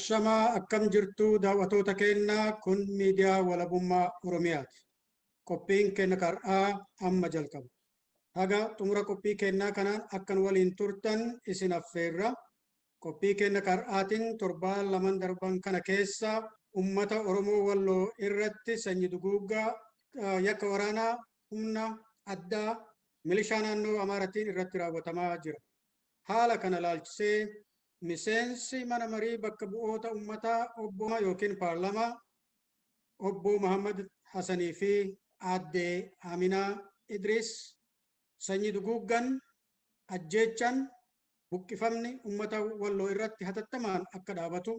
Ashamaa akkam jirtu daawwattoota keenyaa kun miidiyaa walabummaa Oromiyaati. Qophiin keenya har'aa amma jalqaba. Haga xumura qophii keenyaa kanaan akkan waliin turtan isin affeerra. Qophii keenya har'aatiin torbaan lamaan darban kana keessa uummata Oromoo Walloo irratti sanyii duguuggaa yakka waraanaa humna addaa milishaa naannoo Amaaratiin irratti raawwatamaa jira. Haala kana laalchisee miseensi mana marii bakka bu'oota uummataa obbo yookiin paarlamaa obbo Muhammad Hassanii fi aadde Aminaa Idris sanyii duguuggan ajjeechan buqqifamni uummata Walloo irratti hatattamaan akka dhaabatu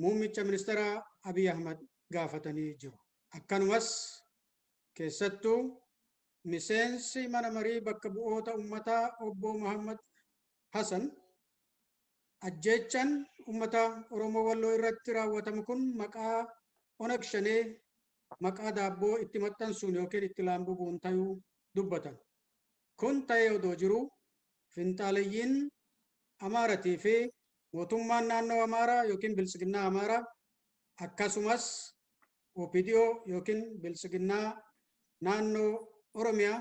muummicha ministeera Abiy Ahmad gaafatanii jiru. Akkanumas keessattuu miseensi mana marii bakka bu'oota uummataa obbo Muhammad Hassan ajjeechan uummata Oromoo Walloo irratti raawwatamu kun maqaa Onag Shanee maqaa daabboo itti maxxansuun yookiin itti laambubuun ta'uu dubbatan. Kun ta'ee odoo jiru finxaaleyyiin Amaaratii fi mootummaan naannoo Amaaraa yookiin Biltsiginnaa Amaaraa akkasumas OPDO yookiin Biltsiginnaa naannoo Oromiyaa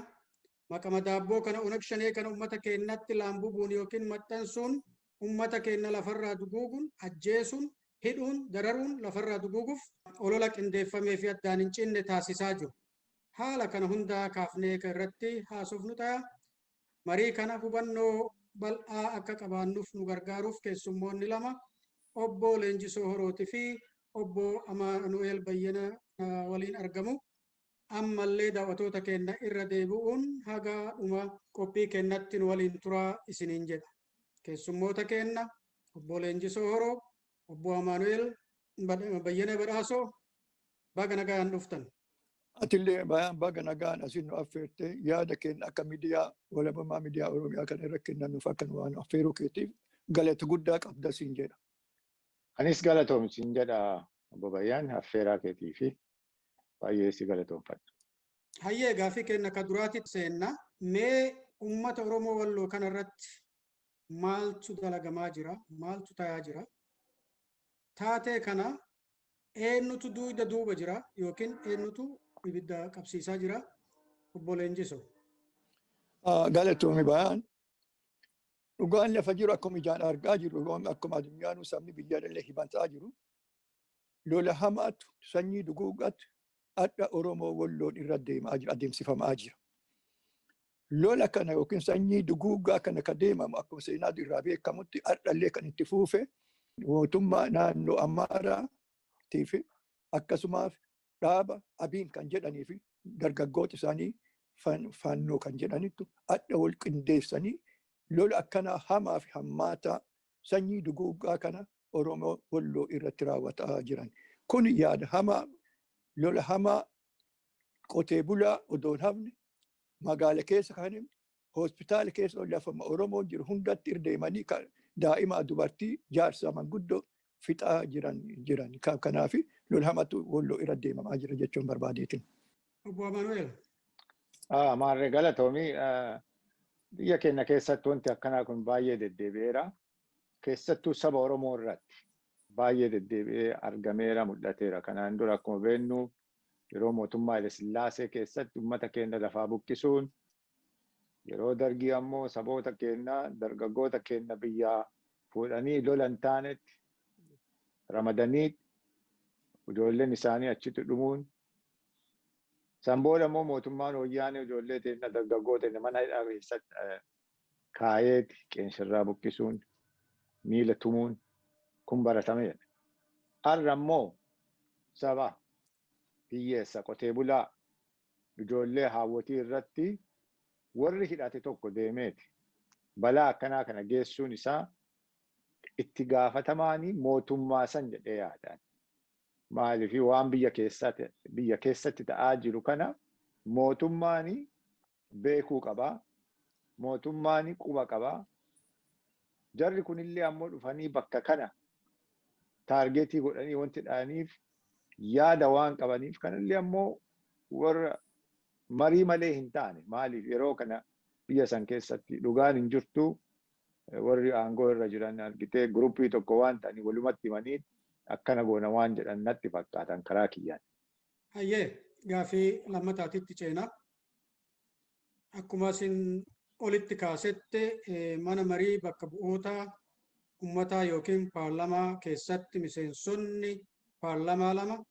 maqama daabboo kana Onag Shanee kana uummata keenyatti laambubuun yookiin maxxansuun uummata keenya lafarraa duguuguun ajjeesuun hidhuun dararuun lafarraa duguuguuf olola qindeeffamee fi addaan hin cinne taasisaa jiru. Haala kana hundaa kaafnee irratti haasofnu ta'a. Marii kana hubannoo bal'aa akka qabaannuuf nu gargaaruuf keessummoonni lama obbo Leenjisoo Horootii fi obbo Amaanu'eel Bayyana waliin argamu. Ammallee daawwattoota keenya irra deebi'uun haga dhuma qophii keenyatti nu waliin turaa isiniin jedha. Keessummoota keenya obbo Leenjisoo Horoo, obbo Amaanu'eel Bayyana Badhaasoo baga nagaan dhuftan. Atillee baga nagaan asin nu affeerte yaada keenya akka miidiyaa walabummaa miidiyaa Oromiyaa kana irra kennanuuf akka nu waan affeeruu keetiif galata guddaa qabda siin jedha. Anis galatoom siin jedha obbo Bayyaan affeeraa keetii fi baay'ee si galatoomfadha. Hayyee gaaffii keenya akka duraatti seenna. Mee uummata Oromoo Walloo kana irratti maaltu dalagamaa jira? Maaltu ta'aa jira? Taatee kana eenyutu duuba duuba jira yookiin eenyutu ibidda qabsiisaa jira? Obbo Leenjisoo. Galatoomi Bayyaan. Dhugaan lafa jiru akkuma ijaan argaa jirru akkuma addunyaan sabni biyya illee himataa jiru. Lola hamaatu sanyii duguuggaatu adda Oromoo Walloon irra deemaa jira adeemsifamaa jira. Lola kana yookiin sanyii duguuggaa kana ka deemamu akkuma seenaa irraa beekamutti ardhallee kan itti fuufe mootummaa naannoo Amaaraatii fi akkasumas dhaaba Abiin kan jedhanii fi dargaggoota isaanii faannoo kan jedhanittu adda wal qindeessanii lola akkanaa hamaa fi hammaataa sanyii duguuggaa kana Oromoo Walloo irratti raawwataa jiran. Kun yaada hamaa lola hamaa qotee bulaa odoo hin hafne magaala keessa kan himne hospitaala keessa lafama Oromoon jiru hundatti irra deemanii daa'ima dubartii jaarsa manguddoo fixaa jiran. Kanaaf lola hamaatu Walloo irra deemamaa jira jechuun barbaadeetiin. Obbo Amaanu'eel. Maarree galatoomii biyya keenya keessatti wanti akkanaa kun baay'ee deddeebi'eera. Keessattuu saba Oromoo irratti baay'ee deddeebi'ee argameera mul'ateera. Kanaan dura akkuma beeknu yeroo mootummaa Haile Sillaasee keessatti uummata keenya lafaa buqqisuun yeroo dargii ammoo saboota keenya dargaggoota keenya biyyaa fuudhanii lola hin taanetti ramadanii ijoolleen isaanii achitti dhumuun san booda immoo mootummaan wayyaanee ijoollee teenya dargaggoota teenya mana hidhaa keessatti kaayeeti qeensirraa buqqisuun miila tumuun kun baratameera. Har'a immoo saba hiyyeessa qotee bulaa ijoollee haawwotii irratti warri hidhate tokko deemeeti. Balaa akkanaa kana geessuun isaa itti gaafatamaanii mootummaa san jedhee yaadaan. Maaliif waan biyya keessatti ta'aa jiru kana mootummaani beekuu qabaa. Mootummaani quba qabaa. Jarri kunillee ammoo dhufanii bakka kana taargeetii godhanii wanti dha'aniif yaada waan qabaniif kanallee ammoo warra marii malee hin taane maaliif yeroo kana biyya san keessatti dhugaan hin jirtu Warri aangoo irra jiran argitee guruppii tokko waan ta'anii walumatti himanii akkana goona waan jedhan natti fakkaatan karaa kiyyaan. Hayyee, gaafii lammataatitti ceenaa. Akkuma isin olitti kaasette, mana marii bakka bu'oota ummataa yookiin paarlamaa keessatti miseensonni paarlamaa lama,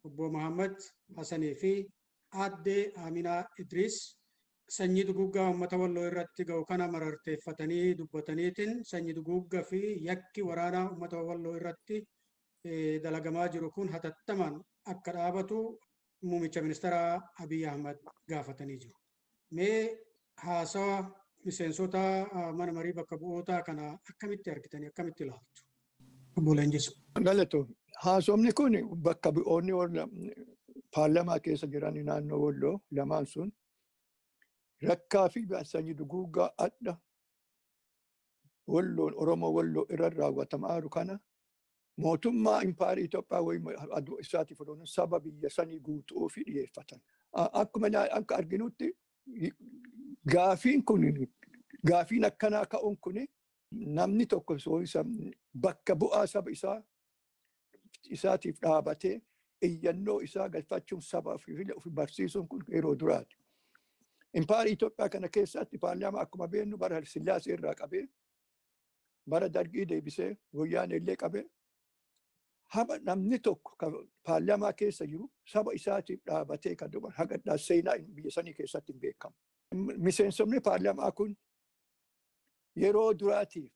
obbo Muhammad Hassanii fi aadde Aminaa Idris, sanyii duguggaa uummata Walloo irratti ga'u kana mararteeffatanii dubbataniitiin sanyii duguggaa fi yakki waraanaa uummata Walloo irratti dalagamaa jiru kun hatattamaan akka dhaabatu muummicha ministeeraa Abiy Ahmad gaafatanii jiru. Mee haasawa miseensota mana marii bakka bu'ootaa kana akkamitti argitanii, akkamitti ilaaltu? Obbo Leenjisu. Galatoo, haasofni kun bakka bu'oonni warra paarlamaa keessa jiran naannoo Walloo lamaan sun rakkaa fi sanyii duguuggaa adda Walloon Oromoo Walloo irra raawwatamaa jiru kana mootummaa impaarii Itoophiyaa wayii aduu isaatiif odoon saba biyya sanii guutuu fi dhiyeeffatan. Akkuma akka arginutti, gaafiin kun, gaafiin akkanaa ka'uun kun, namni tokko bakka bu'aa saba isaa isaatiif dhaabatee iyyannoo isaa galfachuun saba ofii barsiisuun kun yeroo duraati. Impaarii Itoophiyaa kana keessatti paarlaamaa akkuma beeknu bara Sillaasee irraa qabee, bara Dargii deebisee, Wayyaanee illee qabee, hama namni tokko paarlaamaa keessa jiru saba isaatiif dhaabatee kan duban haga seenaa biyya sanii keessatti hin beekamu. Miseensonni paarlaamaa kun yeroo duraatiif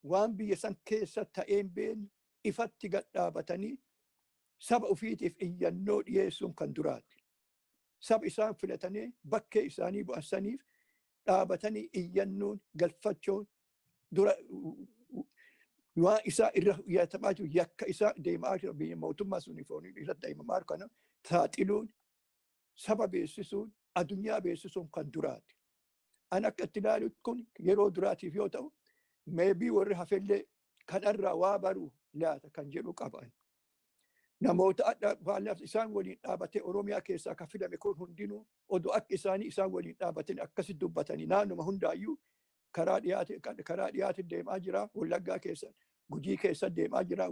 waan biyya san keessa ta'een beeknu ifatti gad dhaabatanii saba ofiitiif iyyannoo dhiyeessuun kan duraati. Saba isaan filatanii bakkee isaanii bu'an saniif dhaabatanii iyyannoon galfachuun dura waan isaa irra yaatamaa jiru, yakka isaa deemaa jiru, biyya mootummaa sun irra deemamaa jiru kana saaxiluun, saba beeksisuun, addunyaa beeksisuun kan duraati. An akka itti ilaalu kun yeroo duraatiif yoo ta'u, maybe warri hafellee kanarraa waa baruu laata kan jedhu qaban. Namoota adda baalaaf isaan waliin dhaabatee Oromiyaa keessaa kan fidame kun hundinuu odoo akka isaanii isaan waliin dhaabatanii akkasitti dubbatanii naannoma hundaayyuu karaa dhiyaate deemaa jira. Wallaggaa keessa, Gujii keessa deemaa jira.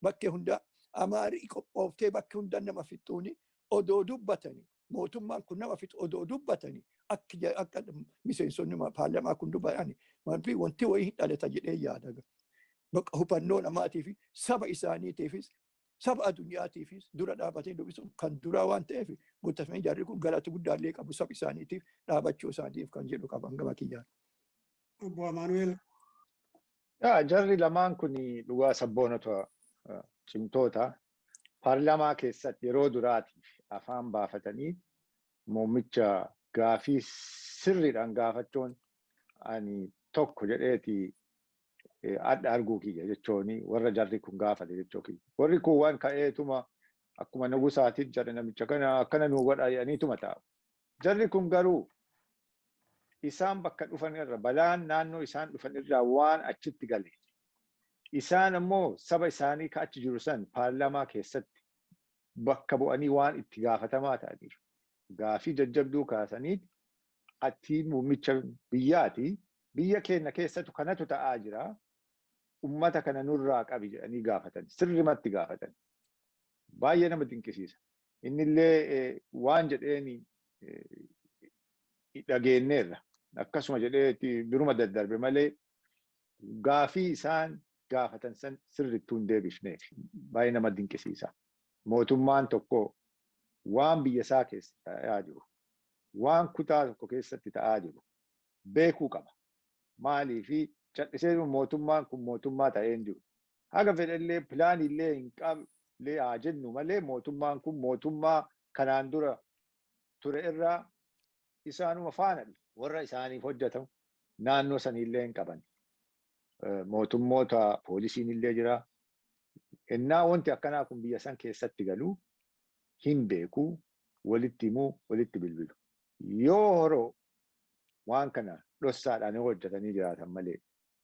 Bakkee hundaa Amaarii qophooftee bakkee hundaa nama fixuuni odoo dubbatanii, mootummaan kun nama fixu odoo dubbatanii, akka miseensonni paarlaamaa kun dubbatanii wanti wayii hin dhalata jedhee yaada. Hubannoo namaatiif, saba isaaniitiifis, saba addunyaatiifis dura dhaabatanii dubbisuun kan duraa waan ta'eef, guutamanii jarri kun galata guddaallee qabu saba isaaniitiif dhaabachuu isaaniitiif kan jedhu qaban gama kiyyaan. Obbo Amaanu'eel. Jarri lamaan kun dhugaa sabboonota cimtoota. Paarlaamaa keessatti yeroo duraatiif afaan baafatanii muummicha gaafii sirriidhaan gaafachuun ani tokko jedheeti adda arguu kiyya jechuun warra jarri kun gaafate jechuu kiyya. Warri kun waan ka'eetuma akkuma nugusaatiin jedhe namicha kana akkana nuu godha jedhaniituma taa'u. Jarri kun garuu isaan bakka dhufan irra balaan naannoo isaan dhufan irraa waan achitti gale. Isaan ammoo saba isaanii ka achi jiru san paarlaamaa keessatti bakka bu'anii waan itti gaafatamaa ta'aniif gaafii jajjabduu kaasanii, ati muummicha biyyaati, biyya keenya keessattu kanatu ta'aa jira, ummata kana nurraa qabi jedhanii gaafatan, sirrimatti gaafatan. Baay'ee nama dinqisiisa. Innillee waan jedheeni dhageenyeerra. Akkasuma jedhee biruma daddarbe malee gaafii isaan gaafatan san sirrittuu hin deebifneef. Baay'ee nama dinqisiisa. Mootummaan tokko waan biyya isaa keessa ta'aa jiru, waan kutaa tokko keessatti ta'aa jiru beekuu qaba. Maaliifi callisee mootummaan kun mootummaa ta'ee hin jiru. Haga fedhallee pilaanillee hin qabne haa jennu malee, mootummaan kun mootummaa kanaan dura ture irraa isaanuma faana warra isaaniif hojjetamu naannoo saniillee hin qaban. Mootummoota poolisiin illee jira. Innaa wanti akkanaa kun biyya san keessatti galuu hin beeku, walitti himuu, walitti bilbilu. Yoo horoo waan kana dhossaadhaan yoo hojjetanii jiraatan malee.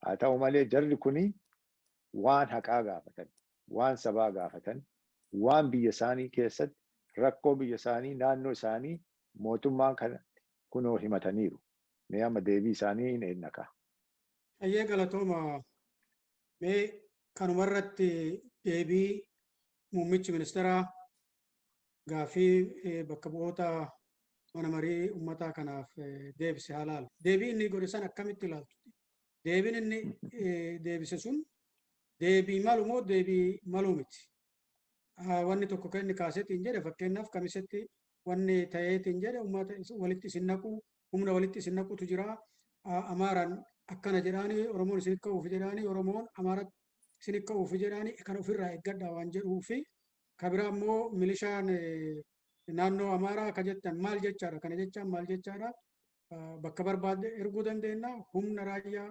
Haa ta'u malee jarri kuni waan haqaa gaafatan, waan sabaa gaafatan, waan biyya isaanii keessatti rakkoo biyya isaanii, naannoo isaanii mootummaan kana kunoo himataniiru. Mee amma deebii isaanii hin eegnaka. Ayyee, galatooma. Mee kanumarratti deebii muummichi ministeeraa gaafii bakka bu'oota mana marii uummataa kanaaf deebise haa laalu. Deebii inni godhe san akkamitti ilaaltu? Deebiin inni deebise sun deebii malu moo deebii maluu miti? Wanni tokko kan inni kaaseetiin jedhe, fakkeenyaaf Kamisetti wanni ta'eetiin jedhe, uummata walitti isin naquu, humna walitti isin naquutu jira. Amaaraan akkana jedhaanii Oromoon isin ka'uuf jedhaanii, Oromoon Amaara isin ka'uuf jedhaanii, kan ofirraa eeggadhaa waan jedhuu fi kabiraa immoo milishaan naannoo Amaaraa akka jettan maal jechaadha? Kana jechaan maal jechaadha? Bakka barbaadde erguu dandeenya, humna raayyaa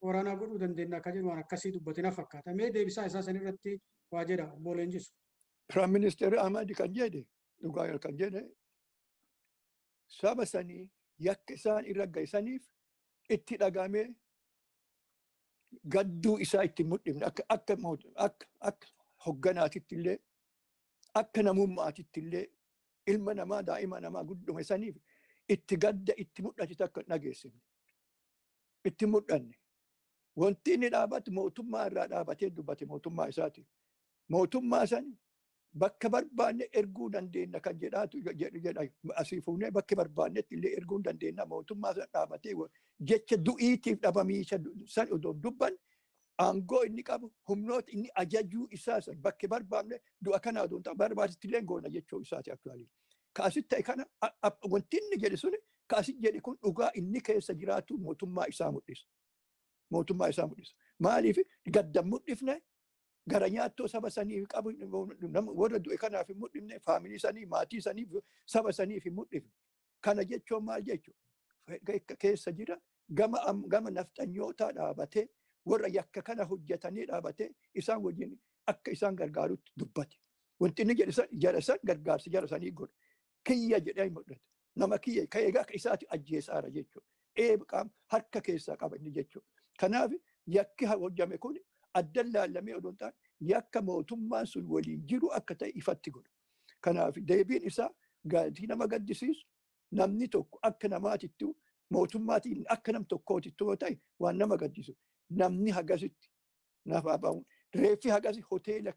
waraanaa godhuu dandeenya akka jedhu waan akkasii dubbatina fakkaata. Mee deebisaa isaa san irratti waa jedha, obbo Leenjisu. Prime Minister Ahmad kan jedhe, dhugaa kan jedhe, saba sanii yakka isaan irra gahisaniif itti dhagamee gadduu isaa itti mul'ifne, akka hogganaatitti illee, akka namummaatitti illee, ilma namaa, daa'ima namaa gudduma saniif itti gadda itti mul'ate takka dhageessifne, itti mul'anne. Wanti inni dhaabatu mootummaa irraa dhaabatee dubbate, mootummaa isaati. Mootummaa san bakka barbaanne erguu dandeenya kan jedhaatu jedha. Asii fuunee bakka barbaannetti illee erguu dandeenya. Mootummaa san dhaabatee jecha du'iitiif dhabamiisa san odoo dubban, aangoo inni qabu, humnoota inni ajajuu isaa san bakka barbaanne du'a kana odoo hin barbaasitti illee goona jechuu isaati actually. Ka asitti ta'e kana, wanti inni jedhe suni, ka asitti jedhe kun dhugaa inni keessa jiraatu mootummaa isaa mul'isa. Mootummaa isaa mul'isa. Maaliif gadda mul'ifne? Gara nyaattoo saba saniif qabu warra du'e kanaaf hin mul'ifne, family sanii, maatii saniif, saba saniif hin mul'ifne. Kana jechuun maal jechuudha? Keessa jira gama nafxanyootaa dhaabatee, warra yakka kana hojjetanii dhaabatee, isaan wajjin akka isaan gargaarutti dubbate. Wanti inni jedhe san jara san gargaarsi jara sanii godhe. Kiyya jedhee mul'ate. Nama kiyya ka egaa akka isaati ajjeesaara jechuudha. Eeba qaama harka keessaa qaba inni jechuudha. Kanaaf yakki hojjame kun addan laallamee odoo hin taane yakka mootummaan sun waliin jiru akka ta'e ifatti godha. Kanaaf deebiin isaa gaarii nama gaddisiisu, namni tokko akka namaatitti, mootummaatiin akka nam tokkootitti yoo ta'e waan nama gaddisu, namni hagasitti nafa ba'uun, reeffi hagasi hoteela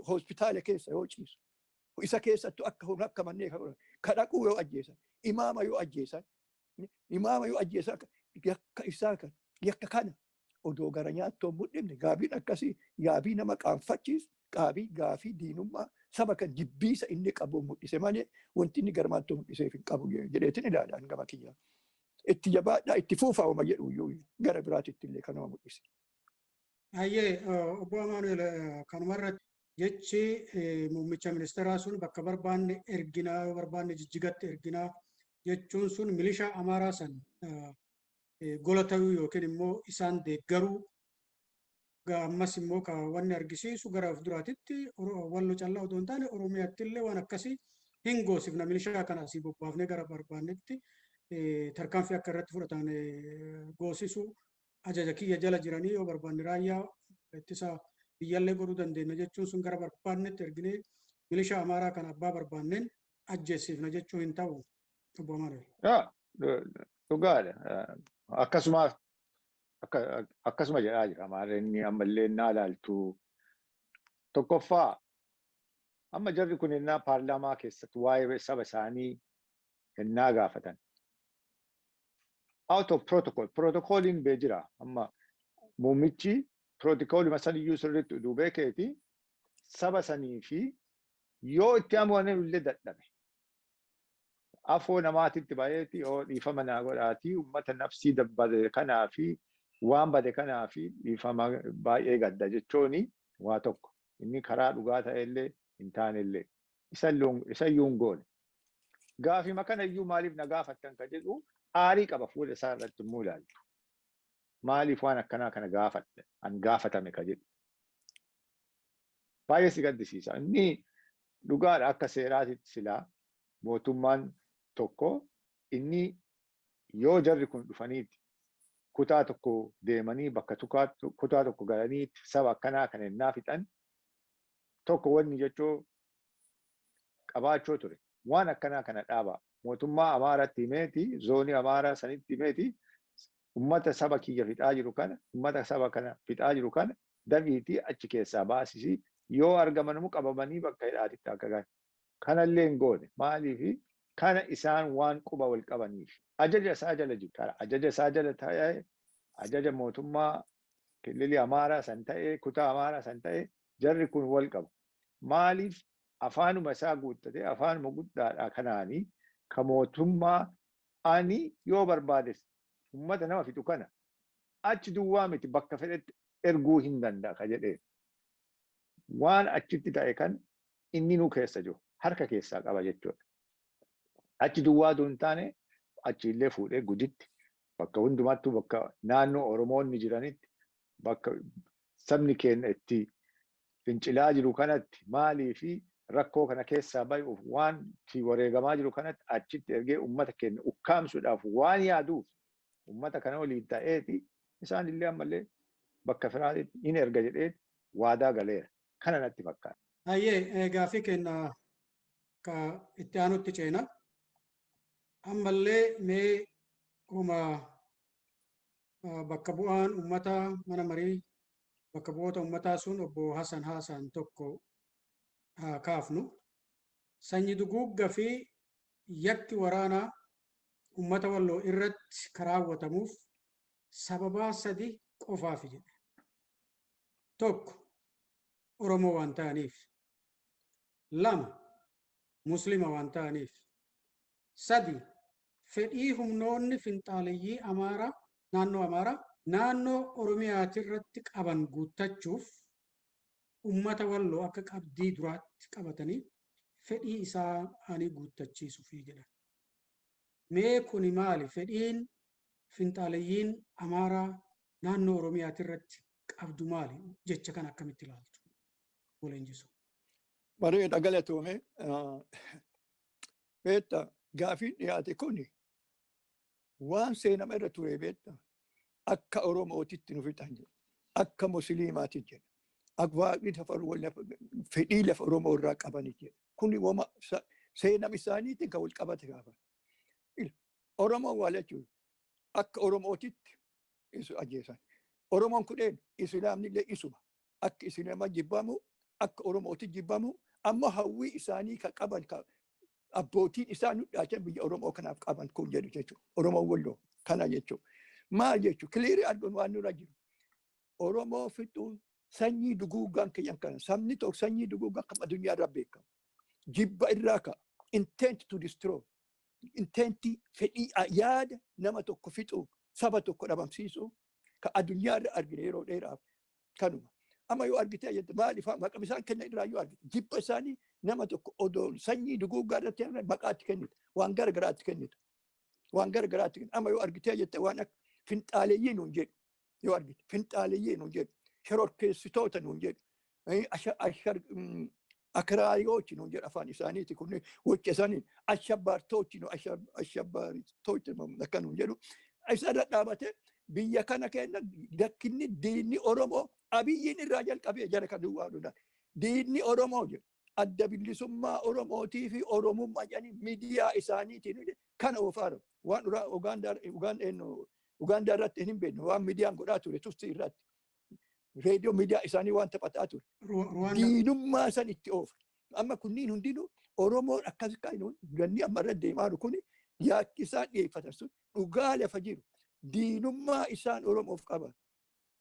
hospitaala keessa yoo ciisu, isa keessattuu akka manneen kadhaquu yoo ajjeesan, imaama yoo ajjeesan, imaama yoo ajjeesan, yakka isaa kan yakka kana odoo gara nyaattoo mul'ifne, gaabiin akkasii gaabii nama qaanfachiisu, gaabii gaafii diinummaa saba kan jibbiisa inni qabu mul'ise malee wanti inni gara maattoo mul'iseef hin qabu jedheetin ilaalaan gama kiyyaa. Itti jabaadhaa, itti fuufaawama jedhu iyyuu gara biraatitti illee kanuma mul'ise. Hayyee, obbo Amaanuel, kanumarratti jechi muummicha ministeeraa sun bakka barbaanne erginaa, yoo barbaanne Jijjigatti erginaa jechuun sun milishaa Amaaraa san gola ta'uu yookiin immoo isaan deeggaruu, ammas immoo ka wanni argisiisu gara fuulduraatitti Wallo callaa otoo hin taane Oromiyaatti illee waan akkasii hin goosifna, milishaa kana asii bobbaafnee gara barbaannetti tarkaanfii akka irratti fudhatan goosisu, ajaja kiyya jala jiranii yoo barbaanne raayyaa ittisa biyyallee godhuu dandeenya jechuun sun gara barbaannetti erginee milishaa Amaaraa kana abbaa barbaanneen ajjeesifna jechuu hin ta'u, obbo Amaanuel. Dhugaadha. Akkasuma jedhaa jira. Maarreen ammallee naa ilaaltu. Tokkoffaa, amma jarri kun innaa paarlaamaa keessatti waa'ee saba isaanii innaa gaafatan. Out of protocol. Protocoliin bee jira. Amma muummichi protocolima saniyyuu sirriitti uduu beekeeti saba sanii fi yoo itti amanan illee dadhabe. Afoo namaatitti baay'eeti yoo dhiifama naa godhaatii, uummata nafsii bade kanaa fi waan bade kanaa fi dhiifama baay'ee gadda jechuuni waa tokko. Inni karaa dhugaa ta'ellee hin taanellee isayyuu hin goone. Gaafima kana iyyuu maaliif na gaafattan ka jedhu aarii qaba fuula isaa irratti immoo ilaaltu. Maaliif waan akkanaa kana gaafadhe an gaafatame ka jedhu. Baay'ee si gaddisiisa. Inni dhugaadha, akka seeraatitti silaa mootummaan tokko inni yoo jarri kun dhufaniiti kutaa tokko deemanii bakka kutaa tokko galanii saba akkanaa kana innaa fixan, tokko wanni jechuu qabaachuu ture. Waan akkanaa kana dhaaba. Mootummaa Amaaratti himeeti, zoonii Amaaraa sanitti himeeti. Ummata saba kiyya fixaa jiru kana, ummata saba kana fixaa jiru kana dafiitii achi keessaa baasisii yoo argaman immoo qabamanii bakka hidhaatitti akka gahan. Kanallee hin goone. Maaliifi kana isaan waan quba wal qabaniif. Ajaja isaa jala jiru. Ajaja isaa jala ta'ee ajaja mootummaa kililii Amaaraa san ta'ee kutaa Amaaraa san ta'ee jarri kun wal qabu. Maaliif afaanuma isaa guuttatee afaanuma guddaadha kanaanii ka mootummaa ani yoo barbaades ummata nama fixu kana achi duwwaa miti bakka fedhetti erguu hin danda'a ka jedhee. Waan achitti ta'e kan inni nu keessa jiru harka keessaa qaba jechuudha. Achi duwwaa hin taane achi illee fuudhee Gujitti bakka hundumattuu bakka naannoo Oromoonni jiranitti bakka sabni keenya itti fincilaa jiru kanatti maalii fi rakkoo kana keessaa bay'uuf waan itti wareegamaa jiru kanatti achitti ergee ummata keenya ukkaamsuudhaaf waan yaaduuf ummata kana waliin ta'eeti isaan illee ammallee bakka firaatitti in erga jedhee waadaa galeera. Kana natti fakkaata. Hayyee, gaaffii keenya ka itti aanutti ceena. Ammallee mee uma bakka bu'aan uummataa mana marii bakka bu'oota uummataa sun obbo Hassan Haasaan tokko haa kaafnu. Sanyi duguugga fi yakki waraanaa uummata Walloo irratti karaawwatamuuf sababaa sadi qofaaf jedhe. Tokko, Oromoo waan ta'aniif. Lama, Muslima waan ta'aniif. Sadi, fedhii humnoonni finxaaleyyii Amaaraa naannoo Amaaraa naannoo Oromiyaati irratti qaban guuttachuuf uummata Walloo akka qabdii duraatti qabatanii fedhii isaanii guuttachiisuufi jedhan. Mee kuni maali? Fedhiin finxaaleyyiin Amaaraa naannoo Oromiyaati irratti qabdu maali? Jecha kana akkamitti ilaaltu? Waleenjisu. Bareeda, galatoome. Beektaa, gaafiin dhiyaate kuni waan seenama irra ture beektaa. Akka Oromootitti nu fixan jedhu. Akka Musliimaatti jedhu. Akka waaqni fedhii lafa Oromoo irraa qabani jedhu. Kuni wama seenama isaaniitiin kan wal qabate gaafa. Oromoon waa jechuun akka Oromootitti isu ajjeesan. Oromoon kudheen Islaamni illee isuma. Akka Islaama jibbamu, akka Oromootti jibbamu, amma hawwii isaanii kan qaban kan abbootiin isaan nu dhaachan biyya Oromoo kanaaf qaban kun jedhu jechuudha. Oromoon Walloo kana jechuudha. Maal jechuudha? Clear arguun waan nurra jiru. Oromoo fixuun sanyii duguuggaan kiyyan kana. Sabni tokko sanyii duguuggaan kan addunyaa irraa beekamu. Jibba irraa ka'a. Intent to destroy. Intentii fedhii yaada nama tokko fixuu, saba tokko dhabamsiisuu kan addunyaa irra argine yeroo dheeraaf kanuma. Amma yoo argite jette maaliif maqaa isaan kennan irraa yoo argite jibba isaanii nama tokko odoo sanyii duguuggaa irratti maqaatti kennita, waan gara garaatti kennita. Waan gara garaatti kennita. Amma yoo argite jette waan akka finxaaleeyyii nuun jedhu, yoo argite finxaaleeyyii nuun jedhu, shororkeessitoota nuun jedhu, akiraayoochi nuun jedhu, afaan isaaniiti kun wacha isaanii ashabbaartoochi nu ashabbaartoochi akka nuun jedhu. Isarra dhaabatee biyya kana kenna dakkinni diinni Oromoo Abiyyiin irraa jalqabee jara kan duwwaa dhudhan. Diinni Oromoo jedhu adda bilisummaa Oromootii fi Oromummaa jedhanii miidiyaa isaaniitiin kana oofaaru. Waan Ugaandaa irratti hin beeknu waan miidiyaan godhaa ture Tutsi irratti. Reediyoo miidiyaa isaanii waan taphataa ture. Diinummaa san itti oofa. Amma kunniin hundinuu Oromoon akkas kaanuun ganni amma irra deemaa jiru kuni yaakki isaan dhiyeeffatan sun dhugaa lafa jiru. Diinummaa isaan Oromoof qaban.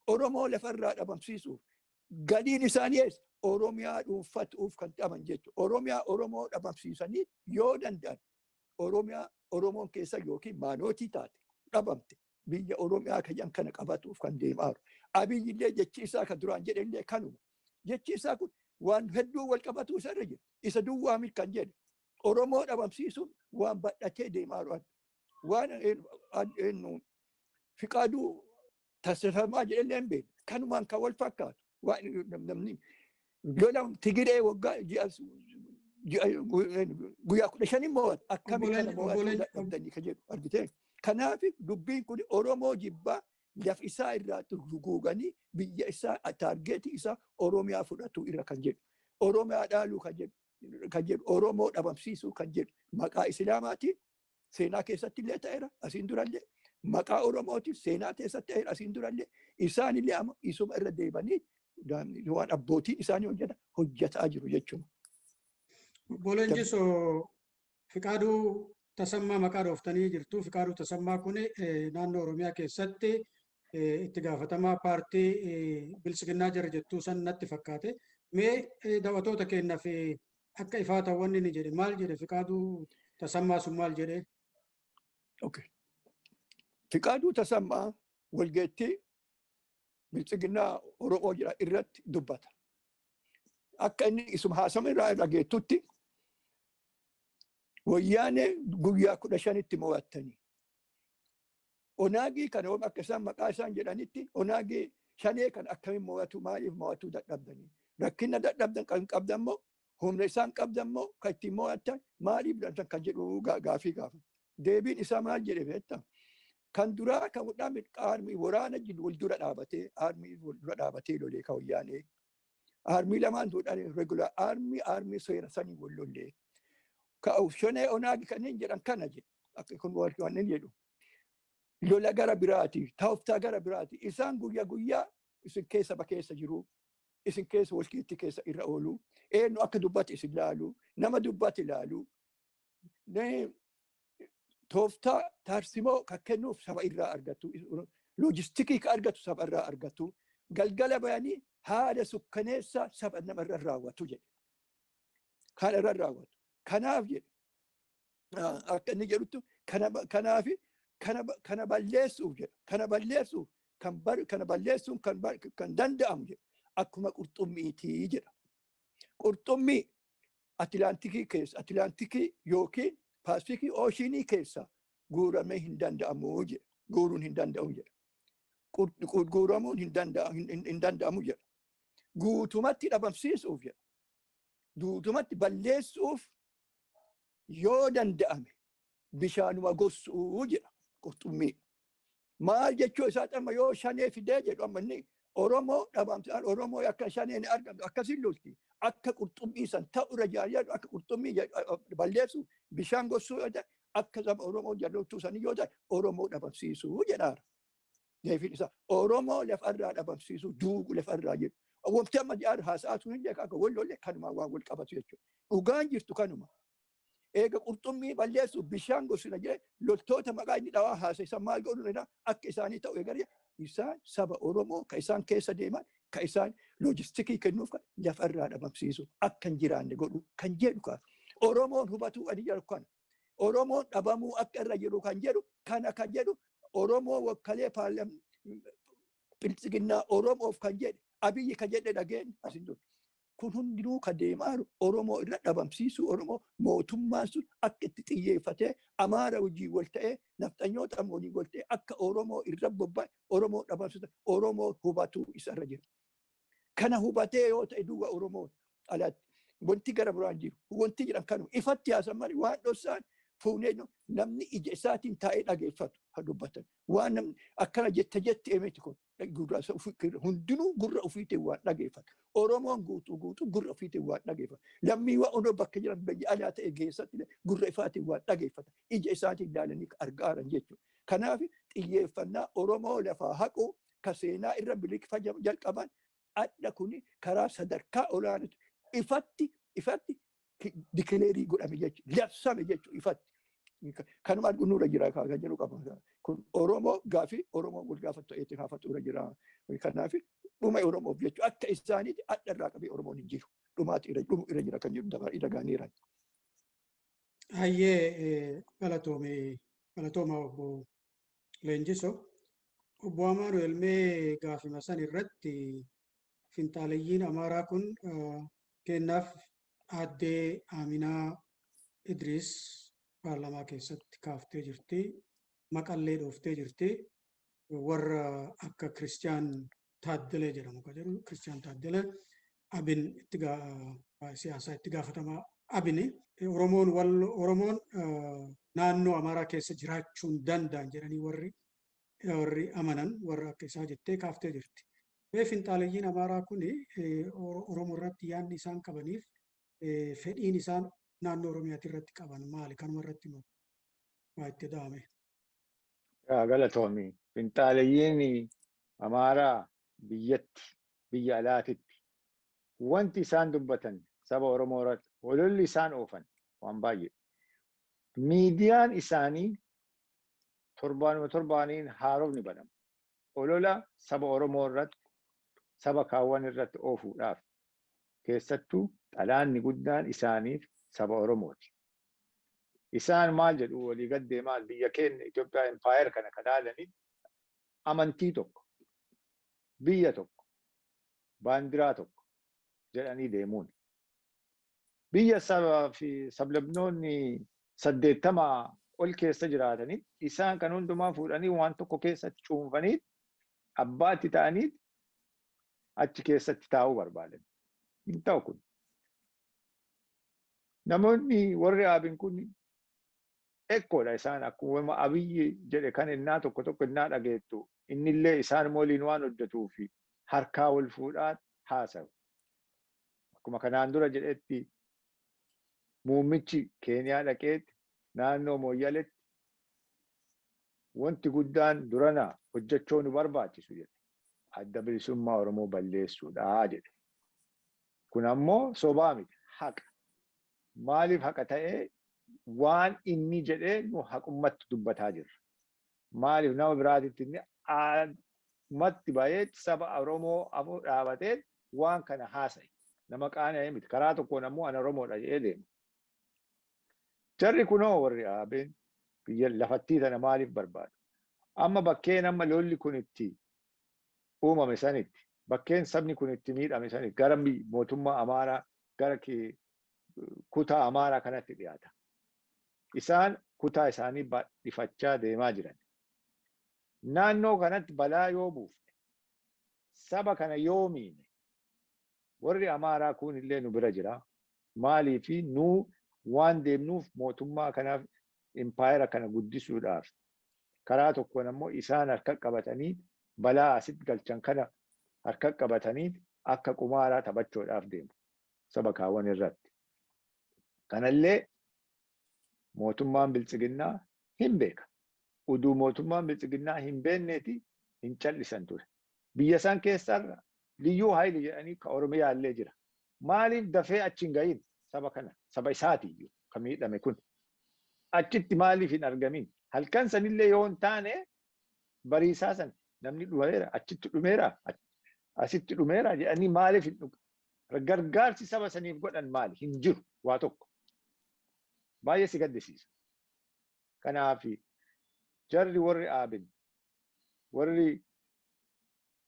Oromoo lafarraa dhabamsiisuuf galiin isaanii eessa? Oromiyaa dhuunfatuuf kan qaban jechuudha. Oromiyaa Oromoo dhabamsiisanii yoo danda'an Oromiyaa Oromoon keessa yookiin maanootii taate dhabamte biyya Oromiyaa kan kana qabatuuf kan deemaa jiru. Abiyyi illee jechi isaa kan duraan jedhe illee kanuma. Jechi isaa kun waan hedduu wal qabatu isa irra jira. Isa duwwaa miti kan jedhe. Oromoo dhabamsiisuun waan badhatee deemaa jiru. Waan Fiqaaduu Taasifamaa jedhe illee hin beekne. Kanumaan kan wal fakkaatu. Waan namni lola Tigiree waggaa guyyaa 15 mo'atu akkamitti kana mo'achuu dadhabdanii kan jedhu argitee. Kanaaf dubbiin kun Oromoo jibbaa laf isaa irraa duguuganii biyya isaa targetii isaa Oromiyaa fudhatu irra kan jedhu. Oromiyaa dhaaluu kan jedhu, Oromoo dhabamsiisuu kan jedhu maqaa Islaamaatiin seenaa keessatti illee ta'eera, asiin durallee Maqaa Oromootiif seenaa keessatti ta'eera asiin durallee isaanillee amma isuma irra deebanii waan abbootiin isaanii hojjetan hojjetaa jiru jechuudha. Obbo Leenjisoo, Fiqaaduu Tasammaa maqaa dhooftanii jirtu. Fiqaaduu Tasammaa kun naannoo Oromiyaa keessatti itti gaafatamaa paartii Biltsiginnaa jira jettuu san natti fakkaate. Mee daawwattoota keenyaaf akka ifaa ta'u wanni inni jedhe maal jedhe? Fiqaaduu Tasammaa sun maal jedhe? Okay. Fiqaaduu Tasammaa walgeettii Biltsiginnaa Oromoo jira irratti dubbata. Akka inni isuma haasama irraa dhageettutti wayyaanee guyyaa 15tti mo'attanii. Onaagii kana akka isaan maqaa isaan jedhanitti onaagii shanee kan akkamiin mo'atu, maaliif mo'atuu dadhabdanii? Rakkina dadhabdan kan qabdan moo, humna isaan qabdan moo, kan ittiin mo'attan maaliif dadhabdan kan jedhu gaafii gaafa. Deebiin isaa maal jedhe beektaa? Kan duraa kan wudhaan armii waraana jiru wal dura dhaabatee, armii wal dura dhaabatee lolee kan wayyaanee. Armii lamaan duudhaan regular armii, armii seera sanii wal lollee. Ka shanee onaagi kanneen jedhan kana jedhe. Akka kun waan inni jedhu. Lola gara biraati, tooftaa gara biraati. Isaan guyyaa guyyaa isin keessa keessa jiru. Isin keessa walkiitti keessa irra oolu. Eenyu akka dubbate isin laalu. Nama dubbate laalu. Tooftaa taarsimoo kan kennuuf saba irraa argatu. Loojistikii kan argatu saba irraa argatu. Galgala bayanii haala sukkaneessa saba nama irra raawwatu jedhe. Haala irra raawwatu. Kanaaf jedhe. Akka inni jedhutti kanaaf kana balleessuuf jedha. Kana balleessuuf kana balleessuun kan danda'amu jedha. Akkuma qurxummiitii jedha. Qurxummii Atilaantikii keessa, Atilaantikii yookiin Paasifikii Ooshinii keessa guuramee hin danda'amu jedha. Guuruun hin danda'amu jedha. Guuramuun hin danda'amu jedha. Guutumatti dhabamsiisuuf jedha. Guutumatti balleessuuf yoo danda'ame bishaanuma gossuu jedha qurxummii. Maal jechuu isaa amma yoo shanee fidee jedhu amma inni Oromoo dhabamsaan Oromoo akka shaneen argamtu akkasiin lolti. Akka qurxummii san ta'u irra jaalladhu akka qurxummii balleessu bishaan gossuu yoo ta'e akka saba Oromoo jallootuu sanii yoo ta'e Oromoo dhabamsiisuu jedhaara. Deebiin isaa Oromoo lafarraa dhabamsiisuu duugu lafarraa jedhu. Wanti amma jaar haasa'atu hin beeku akka wal lolle kanumaan waan wal qabatu jechuudha. Dhugaan jirtu kanuma. Eega qurxummii balleessu bishaan gossina jedhe loltoota maqaa inni dhawaa haasa'e maal godhu akka isaanii ta'u eegalee isaan saba Oromoo ka isaan keessa deeman ka isaan loojistikii kennuuf kan lafarraa dhabamsiisu akka hin jiraanne godhu kan jedhu kana. Oromoon hubatuu kan jedhu kana. Oromoon dhabamuu akka irra jiru kan jedhu kana kan jedhu Oromoo wakkalee Biltsiginnaa Oromoof kan jedhe Abiyyi kan jedhe dhageenye asin dura. Kun hundinuu kan deemaa jiru Oromoo irra dhabamsiisuu, Oromoo mootummaan sun akka itti xiyyeeffatee Amaara wajjin wal ta'ee nafxanyoota waliin wal ta'ee akka Oromoo irra bobba'e Oromoo dhabamsiisa Oromoo hubatuu isarra jira. Kana hubatee yoo ta'e duwwa Oromoo alatti wanti gara biraan jiru wanti jedhan kanuma ifatti haasan malee waan dhoksaan fuunee namni ija isaatiin taa'ee dhageeffatu haa dubbatan. Waan namni akkana jette jette miti kun hundinuu gurra ofiitiin waan dhageeffatu. Oromoon guutuu guutuu gurra ofiitiin waan dhageeffatu. Lammiiwwan Oromoo bakka jiran biyya alaa ta'e keessatti gurra ifaatiin waan dhageeffatan. Ija isaatiin ilaalanii argaaran jechuudha. Kanaaf xiyyeeffannaa Oromoo lafaa haquu ka seenaa irra biliqfa jalqaban adda kuni karaa sadarkaa olaanaatu ifatti ifatti declare godhame jechuudha. Labsame jechuudha ifatti. Kanuma arguun nurra jira kan jedhu qaba. Kun Oromoo gaafii Oromoo wal gaafattu eetti gaafatu irra jira. Kanaaf dhuma Oromoof jechuudha. Akka isaaniitti adda irraa qabee Oromoon hin jiru. Dhumaati irra dhumu irra jira kan jedhu dabar irra gaaniira. Hayyee, galatoome, galatooma obbo Leenjiso. Obbo Amaanu'el, mee gaafima san irratti finxaaleyyiin Amaaraa kun kennaaf aaddee Aminaa Idris paarlamaa keessatti kaaftee jirti. Maqallee dhooftee jirti. Warra akka Kiristiyaan Taaddalee jedhamu kan jedhu Kiristiyaan Taaddalee Abin itti siyaasaa itti gaafatamaa Abini. Oromoon wal Oromoon naannoo Amaaraa keessa jiraachuu hin danda'an jedhanii warri amanan warra akka isaa jettee kaaftee jirti. Mee finxaaleyyiin Amaaraa kun Oromoo irratti yaadni isaan qabaniif fedhiin isaan naannoo Oromiyaati irratti qaban maali? Kanuma irratti nu waa itti da'ame. Galatoomi. Finxaaleyyiin Amaaraa biyyatti, biyya alaatitti wanti isaan dubbatan saba Oromoo irratti ololli isaan oofan waan baay'ee. Miidiyaan isaanii torbaanuma torbaaniin haarofni banamu. Olola saba Oromoo irratti, saba kaawwan irratti oofuudhaaf keessattuu xalaanni guddaan isaaniif saba Oromooti. Isaan maal jedhu walii gad deemaa biyya keenya Itoophiyaa empire kana kan haalanii amantii tokko, biyya tokko, baandiraa tokko jedhanii deemuun. Biyya sabaa fi sablamnoonni 80 ol keessa jiraatanii isaan kan hundumaa fuudhanii waan tokko keessatti cuunfanii abbaatti ta'anii achi keessatti taa'uu barbaadan. Hin ta'u kun. Namoonni warri Abiin kun ekkoodha isaan akkuma Abiyyi jedhe kan innaa tokko tokko innaa dhageettu innillee isaan waliin waan hojjetuu fi harkaa wal fuudhaa haasa'u. Akkuma kanaan dura jedhetti muummichi Keeniyaa dhaqeetti naannoo Mooyyaletti wanti guddaan durana hojjechuu nu barbaachisu jedhe. Adda bilisummaa Oromoo balleessuudha jedhe. Kun ammoo sobaa miti, haqa. Maaliif haqa ta'ee waan inni jedhee nu haqummatti dubbataa jirra. Maaliif nama biraatitti inni ammatti bahee saba Oromoo afur dhaabatee waan kana haasa'e. Nama qaana'ee miti. Karaa tokkoon ammoo ana Oromoodha jedhee deema. Jarri kunoo warri Abeen biyya lafattii tana maaliif barbaadu? Amma bakkeen amma lolli kun itti uumame sanitti, bakkeen sabni kun itti miidhame sanitti gara mootummaa Amaaraa, gara kutaa Amaaraa kanatti dhiyaata. Isaan kutaa isaanii bal'ifachaa deemaa jiran. Naannoo kanatti balaa yoo buufne, saba kana yoo miine, warri Amaaraa kun illee nu bira jira. Maaliifi nu waan deemnuuf mootummaa kanaaf impaayera kana guddisuudhaaf karaa tokkoon ammoo isaan harka qabatanii balaa asitti galchan kana harka qabatanii akka qumaaraa taphachuudhaaf deemu saba kaawwan irratti. Kanallee mootummaan biltsiginnaa hin beeka. Uduu mootummaan biltsiginnaa hin beekneeti hin callisan ture. Biyya isaan keessarra liyyuu haayilii jedhanii ka Oromiyaa illee jira. Maaliif dafee achi hin gahin saba kana, saba isaatiiyyuu kan miidhame kun? Achitti maaliif hin argamin? Halkan sanillee yoo hin taane bariisaa san namni dhumeera, achitti dhumeera, asitti dhumeera jedhanii maaliif hin dhugu? Gargaarsi saba saniif godhan maali? Hin jiru waa tokko. Baay'ee si gaddisiisa. Kanaaf jarri warri Aabin, warri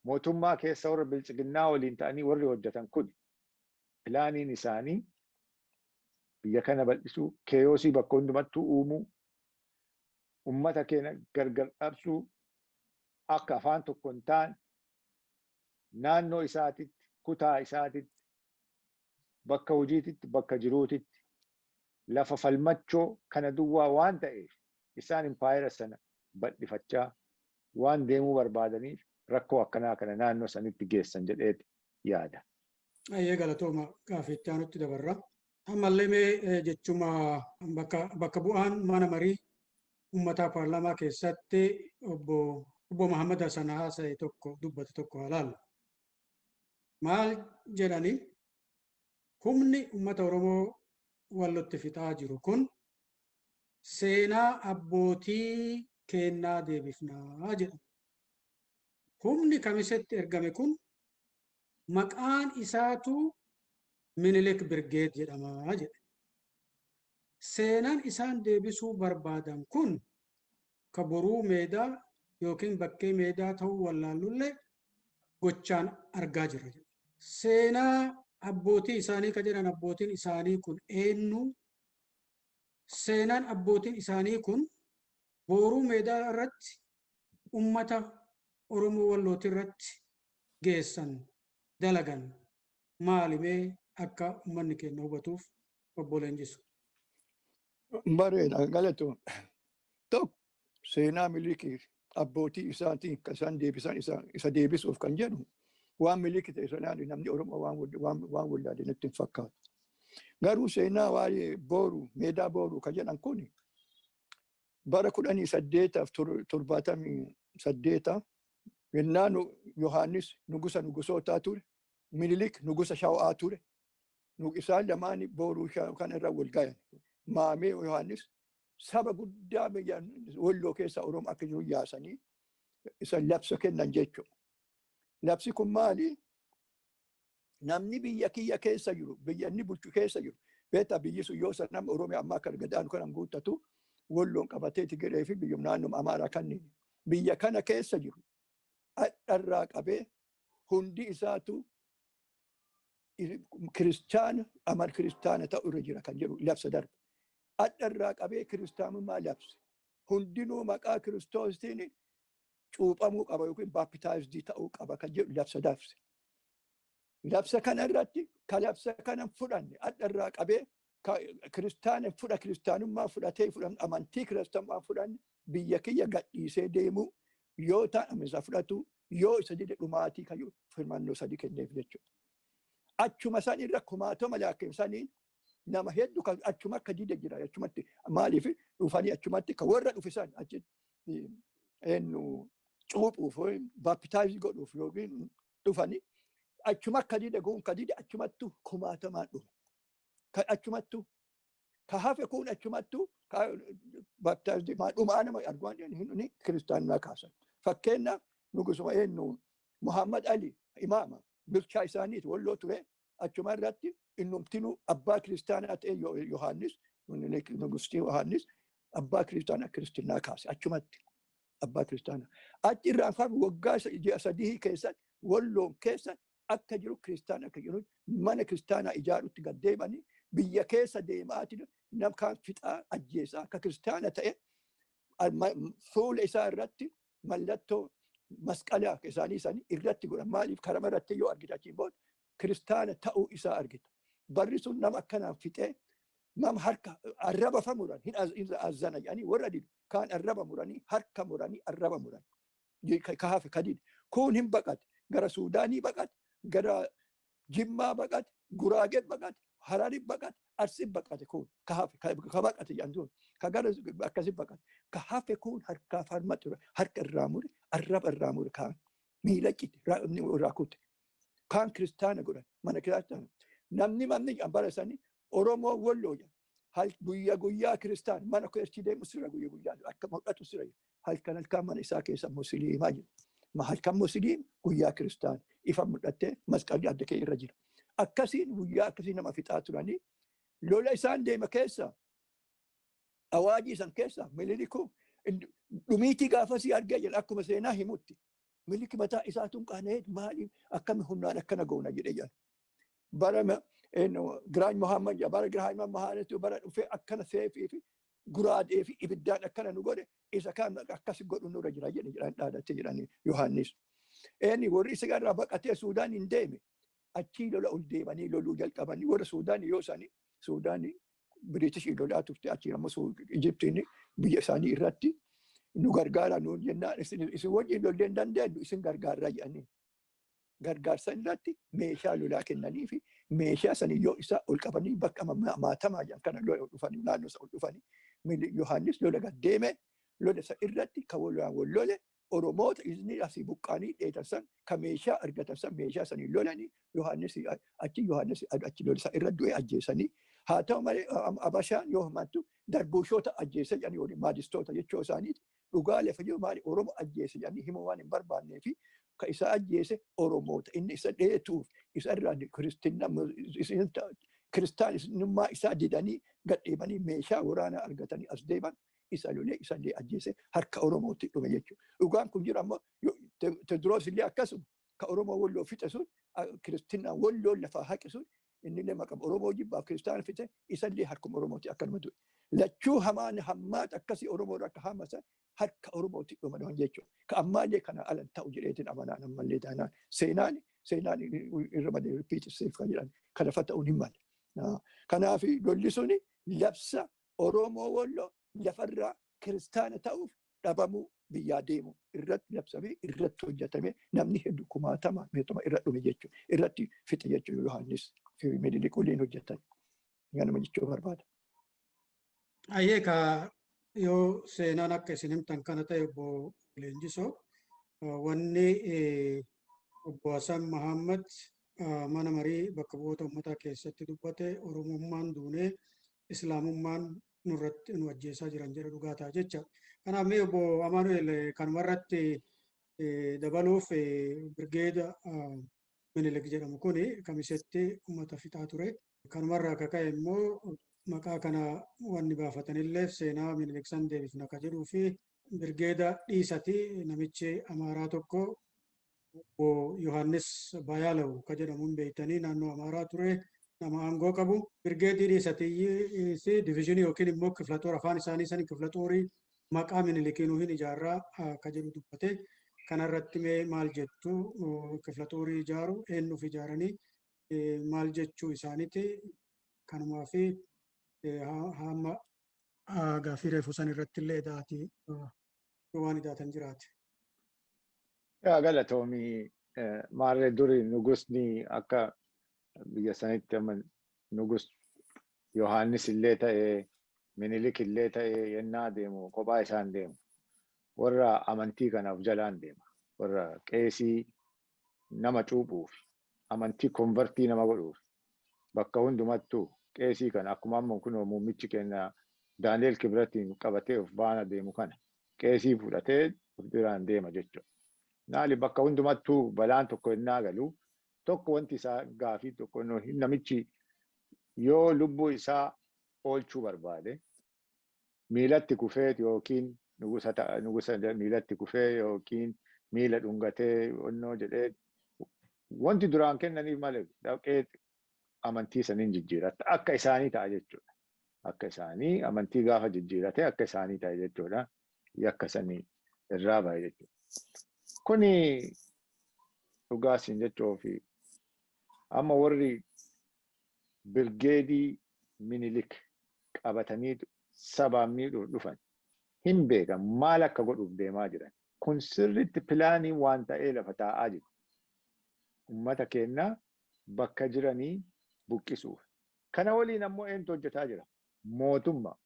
mootummaa keessa warra biltsiginnaa waliin ta'anii warri hojjetan kun pilaaniin isaanii biyya kana bal'isuu, keeyoosii bakka hundumattuu uumuu, ummata keenya gargar dhabsuu, akka afaan tokko hin taane naannoo isaatitti, kutaa isaatitti, bakka hojiititti, bakka jiruutitti lafa falmachoo kana duwwaa waan ta'eef isaan impaayera sana bal'ifachaa waan deemuu barbaadaniif rakkoo akkanaa kana naannoo sanitti geessan jedheeti yaada. Ayyee galatooma gaaffii aanutti dabarra. Ammallee mee jechuma bakka bu'aan mana marii uummataa paarlaamaa keessatti obbo Mahammad Hassan haasa'e tokko dubbate tokko haa laallu. Maal jedhani humni uummata Oromoo wallotti fixaa jiru kun seenaa abbootii kennaa deebifnaa jedha. Humni kamisetti ergame kun maqaan isaatu Minilik Birgeed jedhama jedhe. Seenaan isaan deebisuu barbaadan kun ka boruu meedaa yookiin bakkee meedaa ta'uu wallaallullee gochaan argaa jirra jedha. Seenaa abbootii isaanii ka jedhan abbootiin isaanii kun eenyu? Seenaan abbootiin isaanii kun boruu meedaa irratti ummata Oromoo Wallooti irratti geessan dalagan maalimee akka uummanni keenya hubatuuf obbo Leenjisu. Bareeda galatoon. Tokko seenaa Minilikii abbootii isaatiin kan isaan deebisan isa deebisuuf kan jedhu waan Minilik ta'e sanaan namni Oromoo waan wallaale natti hin fakkaatu. Garuu seenaa waa'ee booruu meedaa booruu kan jedhan kun Bara 1878 yennaa Yohaannis nugusa nugusootaa ture, Minilik nugusa Shawaa ture. Isaan lamaan booruu kana irra wal gayan. Maamee Yohaannis saba guddaa biyya Walloo keessa Oromoo akka jiru yaasanii isa labsa kennan jechuudha. Labsi kun maali? Namni biyya kiyya keessa jiru, biyya inni bulchu keessa jiru, beektaa biyyi sun yoo sana Oromiyaa ammaa kan gadaanu kanan guuttatu Walloon qabatee Tigiree fi biyyuma naannoo Amaaraa kanneen biyya kana keessa jiru dharraa qabee hundi isaatu kiristaana amal kiristaana ta'u irra jira kan jedhu labsa darbe. Adharraa qabee kiristaanummaa labse. Hundinuu maqaa Kiristoostiin cuuphamuu qaba yookiin baptized ta'uu qaba kan jedhu labsa darbe. Labsa kana irratti ka labsa kana fudhanne adharraa qabee kiristaana fudha kiristaanummaa fudhatee fudhanne amantii kiristaanummaa fudhanne biyya kiyya gadhiisee deemuu yoo ta'an amantaa fudhatu yoo isa dide dhumaatii kayyuu firmannoo sadii kenneef jechuudha. Achuma san irra kumaatama lakkeessaniin nama hedduu kan achuma akka dide jira achumatti maaliif dhufanii achumatti kan warra dhufe san achi eenyu cuuphuuf baptize godhuuf yookiin dhufanii achuma akka dide guun ka dide achumattu kumaatamaan dhufe. Kan achumattu ka hafe kun achumattu baptize dhumaa nama arguan kiristaanummaa kaasan. Fakkeenyaaf nugusuma eenyu Muhammad Ali imaama bulchaa isaaniiti Walloo ture achuma irratti innumtinuu abbaa kiristaanaa ta'e Yohaannis nugustii Yohaannis abbaa kiristaanaa kiristinnaa kaase achumatti abbaa kiristaanaa. Achi irraan ka'e waggaa ji'a 3 keessatti Walloon keessa akka jiru kiristaana akka jiru mana kiristaanaa ijaarutti gad deemanii biyya keessa deemaati nam kaan fixaa ajjeesaa akka kiristaana ta'e fuula isaa irratti mallattoo masqalaa isaanii isaanii irratti godhan maaliif karama irratti yoo argita achiin booda kiristaana ta'uu isaa argita. Barri sun nama akkanaan fixee nama harka arraba fa muran hin azzana jedhanii warra didu kaan arraba muranii harka muranii arraba muran ka hafe ka didu kun hin baqate gara Suudaanii baqate gara Jimmaa baqate Guraagee baqate Hararii baqate Arsii baqate kun ka hafe ka baqate jedhan sun ka gara akkasii baqate ka hafe kun harkaaf harma ture harka irraa mure arraba irraa mure kaan miila cite irraa kute kaan kiristaana godhan mana kiristaana namni manni bara isaanii Oromoo Walloo jedhan guyyaa guyyaa kiristaan mana keessi deemu sira guyyaa guyyaa akka mul'atu sira halkan halkan mana isaa keessa musliimaa jira halkan musliim guyyaa kiristaan ifa mul'attee masqalli adda kee irra jira akkasiin guyyaa akkasii nama fixaa turanii lola isaan deema keessa awaajii san keessa Minilikuu dhumiitii gaafasii argee jedha akkuma seenaa himutti Minilik mataa isaatuun qaana'ee maaliif akkami humnaan akkana goona jedhee jedha. Bara Giraany Muhammad bara Giraany Muhammad bara dhufee akkana seefii fi guraadee fi ibiddaan akkana nu godhe isa kaan akkas godhu nurra jira jedhe jedhan dhaadattee jedhanii Yohaannis. Eenyu warri isa irraa baqatee Suudaan hin deeme achii lola ol deemanii loluu jalqabanii warra Suudaan yoo isaanii Suudaan Biriitishii lolaa turte achii ammoo Ijiptiin biyya isaanii irratti nu gargaara nuun jennaan isin wajjin lollee hin dandeenyu isin gargaarraa jedhanii. Gargaarsa irratti meeshaa lolaa kennanii fi meeshaa sanii yoo isaa ol qabanii bakka maatamaa jedhan kana lola dhufanii naannoo isa ol dhufanii Yohaannis lola gad deeme lola isa irratti kan lolaan wal lole Oromoota inni asii buqqaanii dheetan san ka meeshaa argatan san meeshaa sanii lolanii Yohaannis achi Yohaannis achi lola isa irra du'e ajjeesanii haa ta'u malee Abashaan yoo himattu darbuushoota ajjeese jedhanii yookiin maadistoota jechuu isaaniiti dhugaa lafa jiru maali Oromoo ajjeese jedhanii himuu waan hin barbaannee fi ka isa ajjeese Oromoota inni isa dheetuuf isa irraa kiristaanummaa isaa didanii gadheebanii meeshaa waraanaa argatanii as deeman isa lolee isallee ajjeese harka Oromootti dhume jechuudha. Dhugaan kun jiru ammoo Tewodiroos illee akkasuma ka Oromoo Walloo fixe sun kiristinaa Walloo lafaa haqe sun inni illee maqaa Oromoo jibbaaf kiristaana fixe isallee harkuma Oromooti akkanuma du'e. Lachuu hamaan hammaat akkasii Oromoo akka hamasan harka Oromooti dhuman jechuudha. Ka ammaallee kana alan ta'u jedheetiin amanaan ammallee taanaan seenaan seenaan irra malee repeat itself kan jedhan kana lafa ta'uun hin malle. Kanaaf lolli suni labsa Oromoo Walloo lafarraa kiristaana ta'uuf dhabamuu biyyaa deemu irratti labsamee irratti hojjetamee namni hedduu kumaatama meetama irra dhume jechuudha. Irratti fixe jechuudha Yohaannis fi Minilik waliin hojjetan. Ganama jechuu barbaada. Ayyee ka Yoo seenaan akka isin himtan kana ta'e, obbo Leenjisoo, wanni obbo Hasan Mahammad mana marii bakka bu'oota uummataa keessatti dubbate, Oromummaan duunee Islaamummaan nurratti nu ajjeesaa jiran jedha, dhugaa ta'a jecha. Kanaaf mee obbo Amaanu'el, kanumarratti dabaluuf, birgeeda Minilik jedhamu kuni Kamisetti uummata fixaa ture. Kanumarraa akka ka'e immoo maqaa kana wanni baafatanillee seenaa Minilik san deebifna ka jedhuu fi birgeeda dhiisati namichi Amaaraa tokko, obbo Yohaannis Bayaalaw ka jedhamuun beektanii, naannoo Amaaraa ture, nama aangoo qabu. Birgeedii dhiisati diviizhinii yookiin immoo kiflatoora, afaan isaanii sanii kiflatoorii maqaa Minilikiinuu hin ijaarraa ka jedhu dubbate. Kanarratti mee maal jettu? Kiflatoorii ijaaru eenyuuf ijaaranii, maal jechuu isaaniiti? Kanumaa fi hamma gaaffii reefu san irratti illee daatii waan idaatan jiraate. Yaa galatoomii. Maarree, duri nugusni akka biyya sanitti amma nugus Yohaannis illee ta'ee Minilik illee ta'ee yennaa deemu kophaa isaan deemu. Warra amantii kanaaf jalaan deema. Warra qeesii nama cuuphuuf, amantii convert nama godhuuf bakka hundumattuu qeesii kana, akkuma amma kun muummichi keenya Daani'el Kibiratiin qabatee of baana deemu kana, qeesii fudhatee of biraan deema jechuudha. Naali bakka hundumattuu balaan tokko innaa galu tokko wanti isaa gaafii tokko, namichi yoo lubbuu isaa oolchuu barbaade miilatti kufee yookiin nugusa miilatti kufee yookiin miila dhungatee onnoo jedhee wanti duraan kennaniif malee dhaqee amantii saniin jijjiirata, akka isaanii ta'a jechuudha. Akka isaanii amantii gaafa jijjiirate akka isaanii ta'a jechuudha. Yakka sanii irraa bahe jechuudha. Kuni dhugaasiin jechuufi amma warri birgeedii Minilik qabatanii sabaan miidhuuf dhufan hin beekan maal akka godhuuf deemaa jiran. Kun sirriitti pilaanii waan ta'ee lafa taa'aa jiru. Uummata keenya bakka jiranii buqqisuuf. Kana waliin ammoo eenyutu hojjetaa jira? Mootummaa.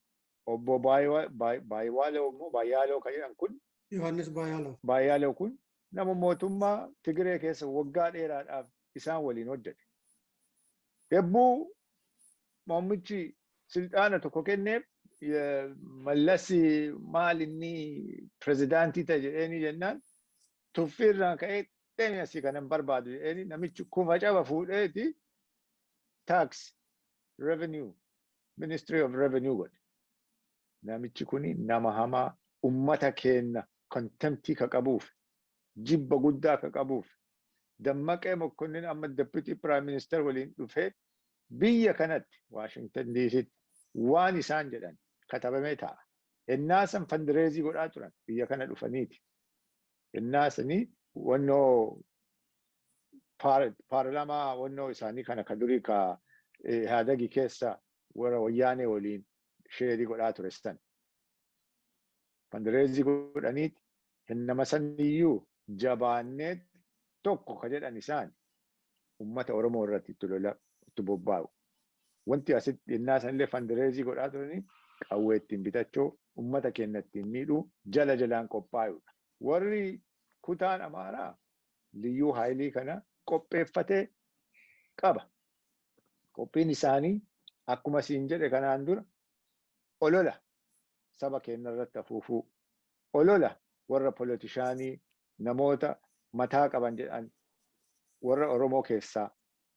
Obbo Baay'aaloo immoo Baay'aaloo kan jedhan kun Yohaannis Baay'aaloo. Baay'aaloo kun nama mootummaa Tigiree keessa waggaa dheeraadhaaf isaan waliin hojjete. Hebbuu muummichi silxaana tokko kenneef, Mallas maal inni pirezidaantii ta'e jedheeni jennaan, tuffiirraan ka'ee deemi asii kanan barbaadu jedheeni, namichi kufa caba fuudheeti tax revenue, Ministry of Revenue godhe. Namichi kuni nama hamaa, ummata keenya contempt ka qabuuf, jibba guddaa ka qabuuf. Dammaqee Mokonnin amma deputy prime minister waliin dhufee biyya kanatti Washington DCtti waan isaan jedhan katabamee ta'a. Ennaa san fundraise godhaa turan biyya kana dhufaniiti. Ennaa sanii wannoo paarlaamaa wannoo isaanii kana ka durii ka Haadagi keessa warra Wayyaanee waliin share godhaa ture san. Fundraise godhaniiti nama saniyyuu jabaannee tokko ka jedhan isaan ummata Oromoo irratti itti lola itti bobba'u. Wanti asitti innaa sanillee fundraise godhaa turanii qawwee ittiin bitachuu, ummata keenya ittiin miidhuu jala jalaan qophaa'udha. Warri kutaan Amaaraa liyyuu haayilii kana qopheeffatee qaba. Qophiin isaanii akkuma siin jedhe kanaan dura olola saba keenya irratti afuufuu, olola warra politician, namoota mataa qaban jedhan, warra Oromoo keessaa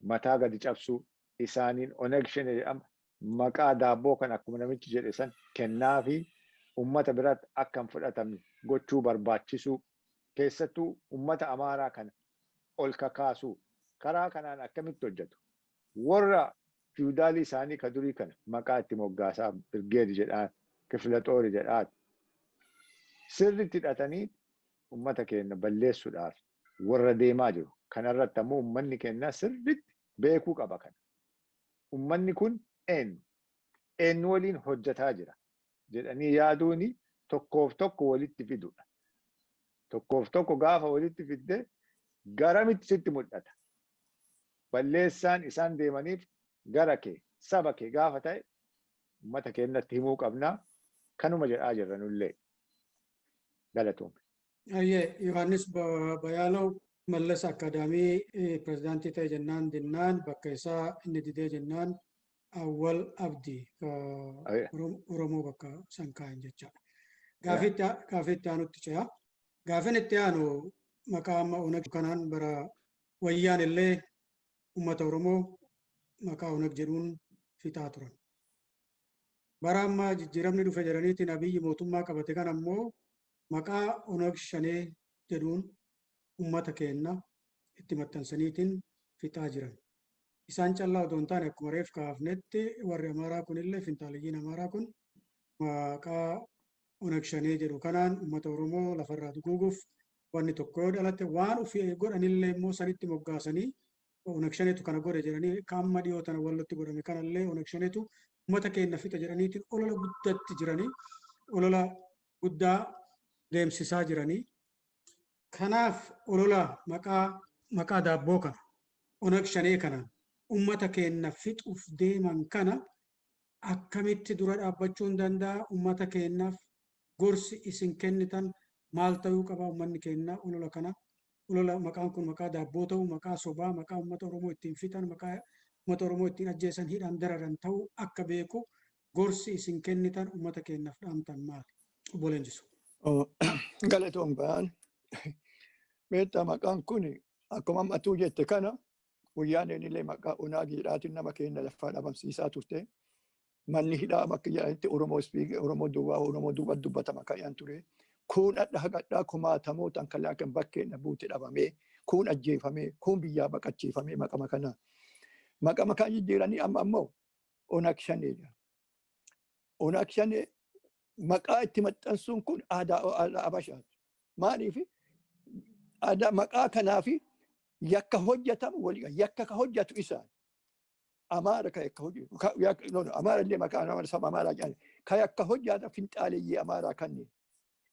mataa gadi cabsuu, isaaniin Oneg Shenee jedhama, maqaa daabboo kan akkuma namichi jedhe san kennaa fi ummata biratti akka hin fudhatamne gochuu barbaachisuu, keessattuu ummata Amaaraa kana ol kakaasuu. Karaa kanaan akkamitti hojjetu? Warra fiwudaalii isaanii ka durii kana maqaa itti moggaasaa, birgeedi jedhaan, kifla xoori jedhaan, sirriitti hidhatanii ummata keenya balleessuudhaaf warra deemaa jiru. Kanarratti ammoo ummanni keenya sirriitti beekuu qaba kana. Ummanni kun eenyu? Eenyu waliin hojjetaa jira? Jedhanii yaaduuni tokkoof tokko walitti fidudha. Tokkoof tokko gaafa walitti fidde garamitti sitti mul'ata. Balleessaan isaan deemaniif gara kee, saba kee gaafa ta'e, uummata keenyatti himuu qabnaa. Kanuma jedhaa jirra nullee. Galatoome. Ayyee, Yohaannis Bayaalaw Mallas Akaadaamii pirezidaantii ta'e jennaan dinnaan bakka isaa inni didee jennaan Awwal Abdii Oromoo bakka san kaa'an jechaadha. Gaafii itti aanutti ce'a. Gaafiin itti aanu maqaa amma Onag kanaan bara wayyaan illee uummata Oromoo maqaa Onag jedhuun fixaa turan. Bara amma jijjiiramni dhufe jedhaniitiin Abiyyi mootummaa qabate kan ammoo maqaa Onag Shanee jedhuun uummata keenna itti maxxansaniitiin fixaa jiran. Isaan callaa otoo hin taane akkuma reef kaafnetti warri Amaaraa kunillee finxaaliyyiin Amaaraa kun maqaa Onag Shanee jedhu kanaan uummata Oromoo lafarraa duguuguuf wanni tokko yoo dhalate waan ofii godhanillee immoo sanitti moggaasanii Onag Shaneetu kana godhe jedhanii kaamma dhiyoo tana wallatti godhame kanallee Onag Shaneetu uummata keenya fixa jedhaniitiin olola guddatti jiranii olola guddaa deemsisaa jiranii. Kanaaf olola maqaa daabboo kana Onag Shanee kanaan uummata keenya fixuuf deeman kana akkamitti dura dhaabbachuun danda'a? Uummata keenyaaf gorsi isin kennitan maal ta'uu qaba? Uummanni keenya olola kana olola maqaan kun maqaa daabboo ta'uu, maqaa sobaa, maqaa uummata Oromoo ittiin fixan, maqaa uummata Oromoo ittiin ajjeesan, hidhan, dararan ta'uu akka beeku gorsi isin kennitan uummata keenyaaf dhaamtan maali? Obbo Leenjisu. Galatoon ba'an. Meettaa maqaan kun akkuma ammatuu jette kana guyyaan illee maqaa Onaagiidhaatiin nama keenya lafaa dhabamsiisaa turte. Manni hidhaa bakka jedhanitti Oromoo Oromoo duwwaa Oromoo duwwaa dubbatama kan ture. Kun dhadha haqadhaa kumaatamootaan kan laakan bakkeen buute dhabamee, kun ajjeefamee, kun biyyaa baqachiifamee maqama kanaa. Maqama kan jijjiiranii amma ammoo Onag Shaneedha. Onag Shanee maqaa itti maxxansuun kun aadaa Abashaati. Maaliif aadaa maqaa kanaa fi yakka hojjetamu walii yakka ka hojjetu isaan. Amaara ka yakka hojjetu, Amaara illee maqaa Amaara saba Amaaraa jedhan ka yakka hojjetan finxaaleeyyii Amaaraa kanneen.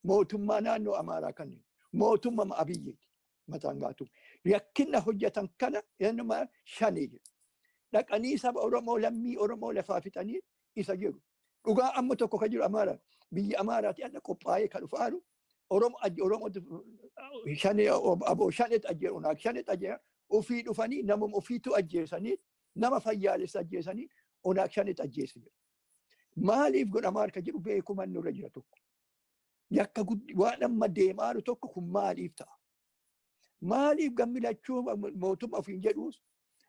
Mootummaa naannoo Amaaraa kanneen. Mootummaa Abiyyiiti mataan gaatu. Yakkinna hojjetan kana eenyummaa Shanee jedhu. Dhaqanii saba Oromoo lammii Oromoo lafaa fixanii isa jiru. Dhugaa amma tokko ka jiru Amaaraa biyya Amaaraati adda qophaa'ee kan dhufaaru Oromoo Oromoo Shanee aboo Shaneetu ajjeeru Onaag Shaneetu ajjeeru ofii dhufanii namuma ofiitu ajjeesanii nama fayyaalessa ajjeesanii Onaag Shaneetu ajjeese jedhu. Maaliif godhamaa harka jedhu beekuman nurra jira tokko. Yakka waan amma deemaaru tokko kun maaliif ta'a? Maaliif gammi lachuu mootummaa ofiin jedhuus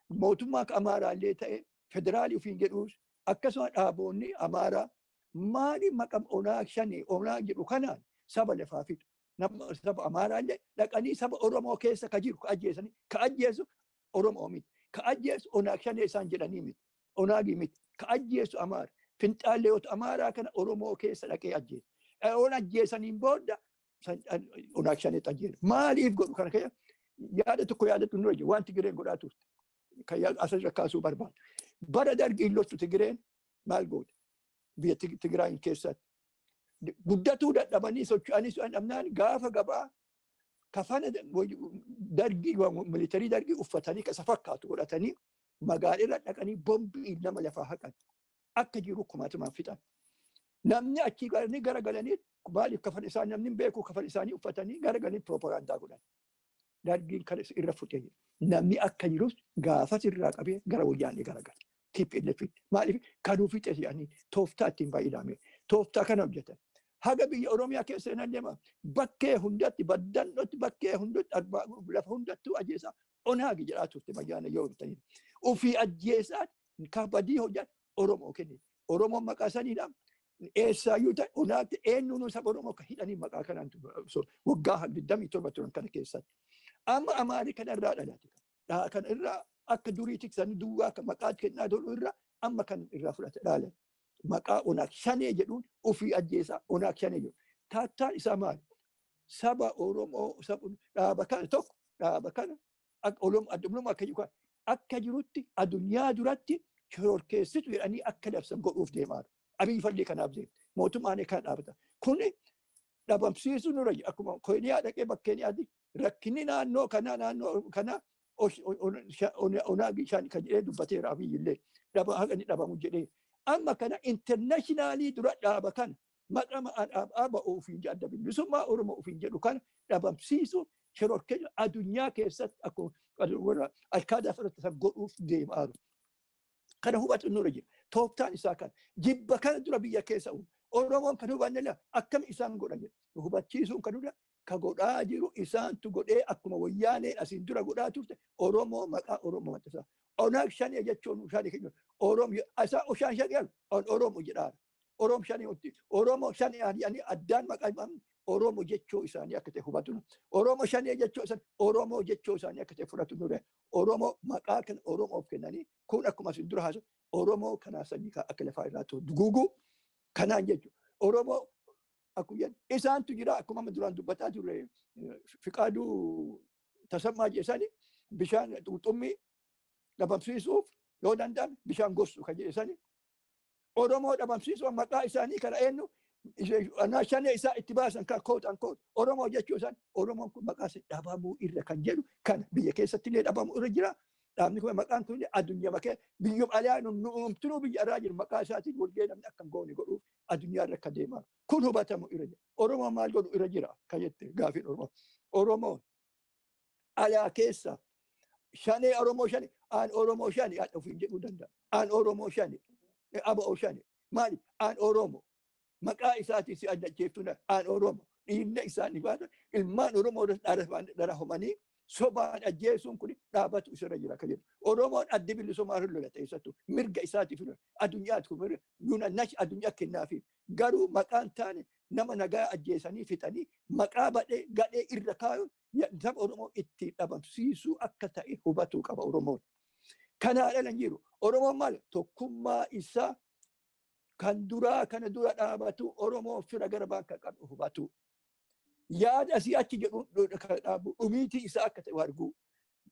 mootummaa Amaaraallee ta'e federaalii ofiin jedhuus akkasuma dhaaboonni Amaaraa maaliif maqaa Onaag Shanee Onaag jedhu kanaan saba lafaa fixu? Nama saba Amaaraallee dhaqanii saba Oromoo keessa ka jiru ka ajjeesanii ka ajjeesu Oromoo miti. Ka ajjeesu Onaag Shanee isaan jedhanii miti. Onaagii miti. Ka ajjeesu Amaara. Finxaalleeyota Amaaraa kana Oromoo keessa dhaqee ajjeesa. On ajjeesaniin booda Onaag Shaneetu ajjeesa. Maaliif godhu kana keessa yaada tokko yaadatu nurra jiru waan Tigireen godhaa turte. Kan asirra kaasuu barbaadu. Bara dargii loltu Tigireen maal goote? Biyya Tigraayin keessatti. Guddatuu dadhabanii socho'anii socho'an dhabnaan gaafa gabaa kafana dargii militarii dargii uffatanii kasa fakkaatu godhatanii magaalaa dhaqanii bombii nama lafaa haqan. Akka jiru kumaatamaan fixan. Namni achii galanii garagalanii maaliif kafan isaanii namni hin beeku kafan isaanii uffatanii garagalanii piroopagaandaa godhan. Dargiin kan irra fudhee namni akka jirus gaafas irraa qabee gara wayyaanee garagala. TPLF maaliif kanuu fixe jedhanii tooftaa ittiin baay'iname. Tooftaa kana hojjetan. Haga biyya Oromiyaa keessa hin adeema bakkee hundatti baddannootti bakkee hundatti lafa hundattuu ajjeesaa Onaagi jedhaa turte magaalaa yoo ta'e. Ofii ajjeesaa ka badii hojjetan Oromoo kenne. Oromoon maqaa saniidha. Eessaayyuu ta'e Onaagti eenyuun saba Oromoo akka hidhanii maqaa kanaan waggaa 27 turan kana keessatti. Amma Amaari kana irraa dhalate. Kana irraa akka durii tiksanii duwwaa akka maqaa kennaa tolu irraa amma kan irraa fudhate dhaalan. Maqaa Onaag Shanee jedhuun ofii ajjeesaa Onaag Shanee jedhu. Taattaan isaa maali? Saba Oromoo dhaaba kana tokko dhaaba kana addumluma akka jiru akka jirutti addunyaa duratti shororkeessitu jedhanii akka labsan godhuuf deemaa jiru. Abiyyi fallee kanaaf deema. Mootummaan kana dhaabata. Kuni dhabamsiisuu nurra jira. Akkuma Keeniyaa dhaqee bakkeen yaaddi rakkinni naannoo kanaa naannoo kanaa Onaag Shanee kan jedhee dubbateera Abiyyi illee. Haqa inni dhabamu jedhee. Amma kana intarnaashinaalii dura dhaaba kana Maqaa ABO ofiin jedhu, Adda Bilisummaa Oromoo ofiin jedhu kana dhabamsiisuuf shororkeenya addunyaa keessatti akkuma warra Alkaadaa fudhate san godhuuf deemaa jiru. Kana hubatu nurra jira. Tooftaan isaa kana. Jibba kana dura biyya keessa uumu. Oromoon kan hubanne laa akkami isaan godhan jedha. Hubachiisuun kan dura ka godhaa jiru isaantu godhee akkuma wayyaaneen asiin dura godhaa turte Oromoo maqaa Oromoo maxxansa. Onaag Shanee jechuun shanee keenya Oromoo isaa oshaan shanee on Oromoo jedhaara. Oromoo shanee utti Oromoo shanee jedhanii addaan maqaa Oromoo jechuu isaanii akka ta'e hubatu. Oromoo shanee jechuu isaanii Oromoo jechuu isaanii akka ta'e fudhatu nure. Oromoo maqaa kan Oromoof kennanii kun akkuma asiin dura haasu Oromoo kanaa sanyii akka lafaa irraa ta'u duguuguu kanaan jechuudha. Oromoo akkuma jedhan isaantu jira akkuma amma duraan dubbataa turre Fiqaaduu Tasammaa jedhanii bishaan qurxummii dhabamsiisuuf yoo danda'ame bishaan gossu kan jedhani. Oromoo dhabamsiisuuf maqaa isaanii kana eenyu shanee isaa itti baasan kan koot an koot Oromoo jechuu isaan Oromoon kun maqaa isaa dhabamuu irra kan jedhu kana biyya keessatti illee dhabamuu irra jira. Dhaabni kun maqaan kun addunyaa makee biyyuma alaa nu uumtunuu biyya irraa jiru maqaa isaatiin walgahii namni akka hin goone godhuuf addunyaa irra akka deemaa. Kun hubatamu irra jira. Oromoo maal godhu irra jira kan jette gaafiin Oromoo. Oromoon alaa keessa shanee Oromoo shanee aan Oromoo shanee aan ofiin jedhuu danda'a. Aan Oromoo shanee ABO shanee maali aan Oromoo maqaa isaatiin si addacheeftuu aan Oromoo dhiinna isaanii baatan ilmaan Oromoo dharahomanii sobaan ajjeesuun kun dhaabatu isirra jira kan jedhu. Oromoon addi bilisummaa irra lola teessattu mirga isaatiif lola addunyaatti kun mirga yuuna nashi addunyaa kennaafi garuu maqaan taane nama nagaa ajjeesanii fixanii maqaa badhee gadhee irra kaayuun saba Oromoo ittiin dhabamsiisuu akka ta'e hubatuu qaba Oromoon. Kanaa dhala hin jiru. Oromoon maal tokkummaa isaa kan duraa kana dura dhaabatu Oromoo fira gara bakka qabu hubatu. Yaada asii achi jedhu kan dhaabu dhumiitii isaa akka ta'e arguu.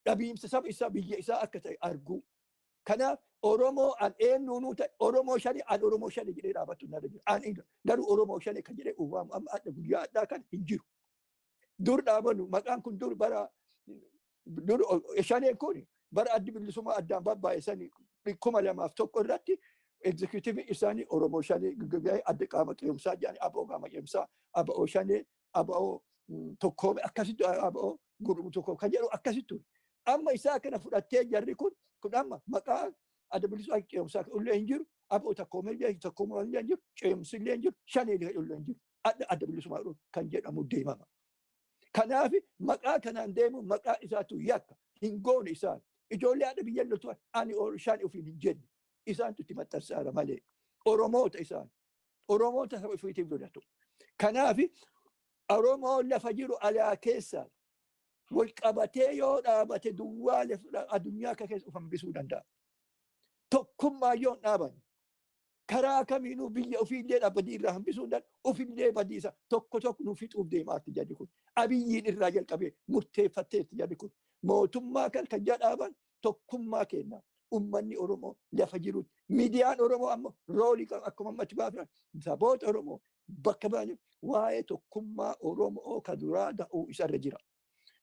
Dhabiimsa saba isaa biyya isaa akka ta'e arguu. Kanaaf Oromoo an eenyuunuu ta'e Oromoo shani an Oromoo shani jedhee dhaabatu narra jira. An garuu Oromoo shani kan jedhee uumamu amma adda guyyaa addaa kan hin jiru. Dur dhaabannu maqaan kun dur bara dur shaneen kun bara addi bilisummaa addaan babbaa'e 2001 irratti executive isaanii Oromoo shanee adda qaama qeemsaa jedhanii ABO qaama qeemsaa ABO shanee ABO tokkoome akkasitti ABO gurguru tokko kan jedhu akkasitti. Amma isaa kana fudhattee jarri kun kun amma maqaa adda bilisummaa qeemsaa illee hin jiru ABO tokkoome illee tokkoome illee hin jiru qeemsi illee hin jiru shanee illee hin jiru adda adda bilisummaa kan jedhamu deemama. Kanaaf maqaa kanaan deemu maqaa isaatu yakka hin goone isaan ijoollee haadha biyya loltu ani shan ofiin hin jenne isaantu itti maxxansaara malee Oromoota isaan Oromoota saba ofiitiif lolatu. Kanaaf Oromoon lafa jiru alaa keessa wal qabatee yoo dhaabate duwwaa addunyaa akka keessa of hambisuu danda'a. Tokkummaa yoo hin dhaabanne karaa kamiinuu biyya ofiillee dhaabbatanii irraa hambisuu danda'u ofiillee badiisa tokko tokko nu fixuuf deemaatti jarri kun. Abiyyiin irraa jalqabee murteeffatteetti jarri kun. Mootummaa kan kan jedhaaban tokkummaa kenna. Uummanni Oromoo lafa jirutti. Miidiyaan Oromoo ammoo roolii qabu akkuma ammatti baafnan saboota Oromoo bakka baane waa'ee tokkummaa Oromoo kan duraa da'uu isarra jira.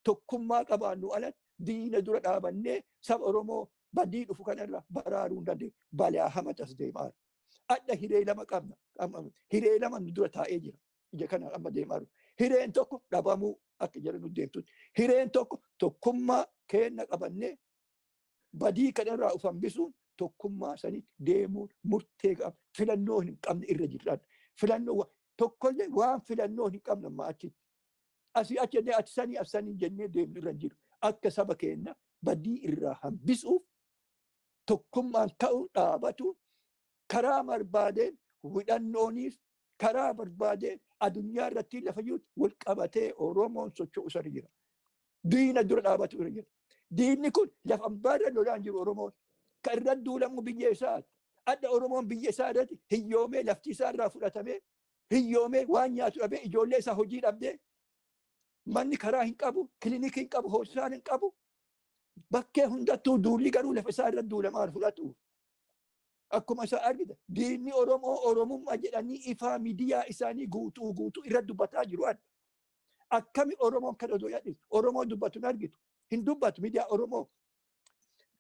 Tokkummaa qabaannu alatti diina dura dhaabannee saba Oromoo badii dhufu kanarra baraaruu hin dandeenyu. Balaa hamatas deemaa. Adda hiree lama qabna. Hiree lama nu dura taa'ee jira. Ija kana amma deemaa jiru. Hireen tokko dhabamuu akka jala nu deemtutti. Hireen tokko tokkummaa keenya qabannee badii kanarraa of hambisuun tokkummaa sanitti deemuun murtee qaba. Filannoo hin qabne irra jirran. Filannoo tokkollee waan filannoo hin qabne amma achitti. Asii achi jennee achi sanii as sanii jennee deemnu irra jiru. Akka saba keenya badii irraa hambisuuf tokkummaan ka'uu dhaabatu karaa barbaadeen hidhannooniif karaa barbaadeen addunyaa irratti lafa jiru wal qabatee Oromoon socho'u isa jira. Diina dura dhaabatu irra jira. Diinni kun lafa ambaarra lolaan jiru Oromoon. Kan irra duulamu biyya isaati. Adda Oromoon biyya isaa irratti hiyyoomee lafti isaa irraa fudhatamee hiyyoomee waan nyaatu dhabee ijoollee isaa hojii dhabdee manni karaa hin qabu, kilinikii hin qabu, hospitaala hin qabu. Bakkee hundattuu duulli garuu lafa isaa irra duulamaan fudhatu. Akkuma isaa argita diinni Oromoo Oromummaa jedhanii ifaa miidiyaa isaanii guutuu guutuu irra dubbataa jiru adda. Akkami Oromoon kan odoo yaadhisu Oromoo dubbatu hin argitu. Hin dubbatu miidiyaa Oromoo.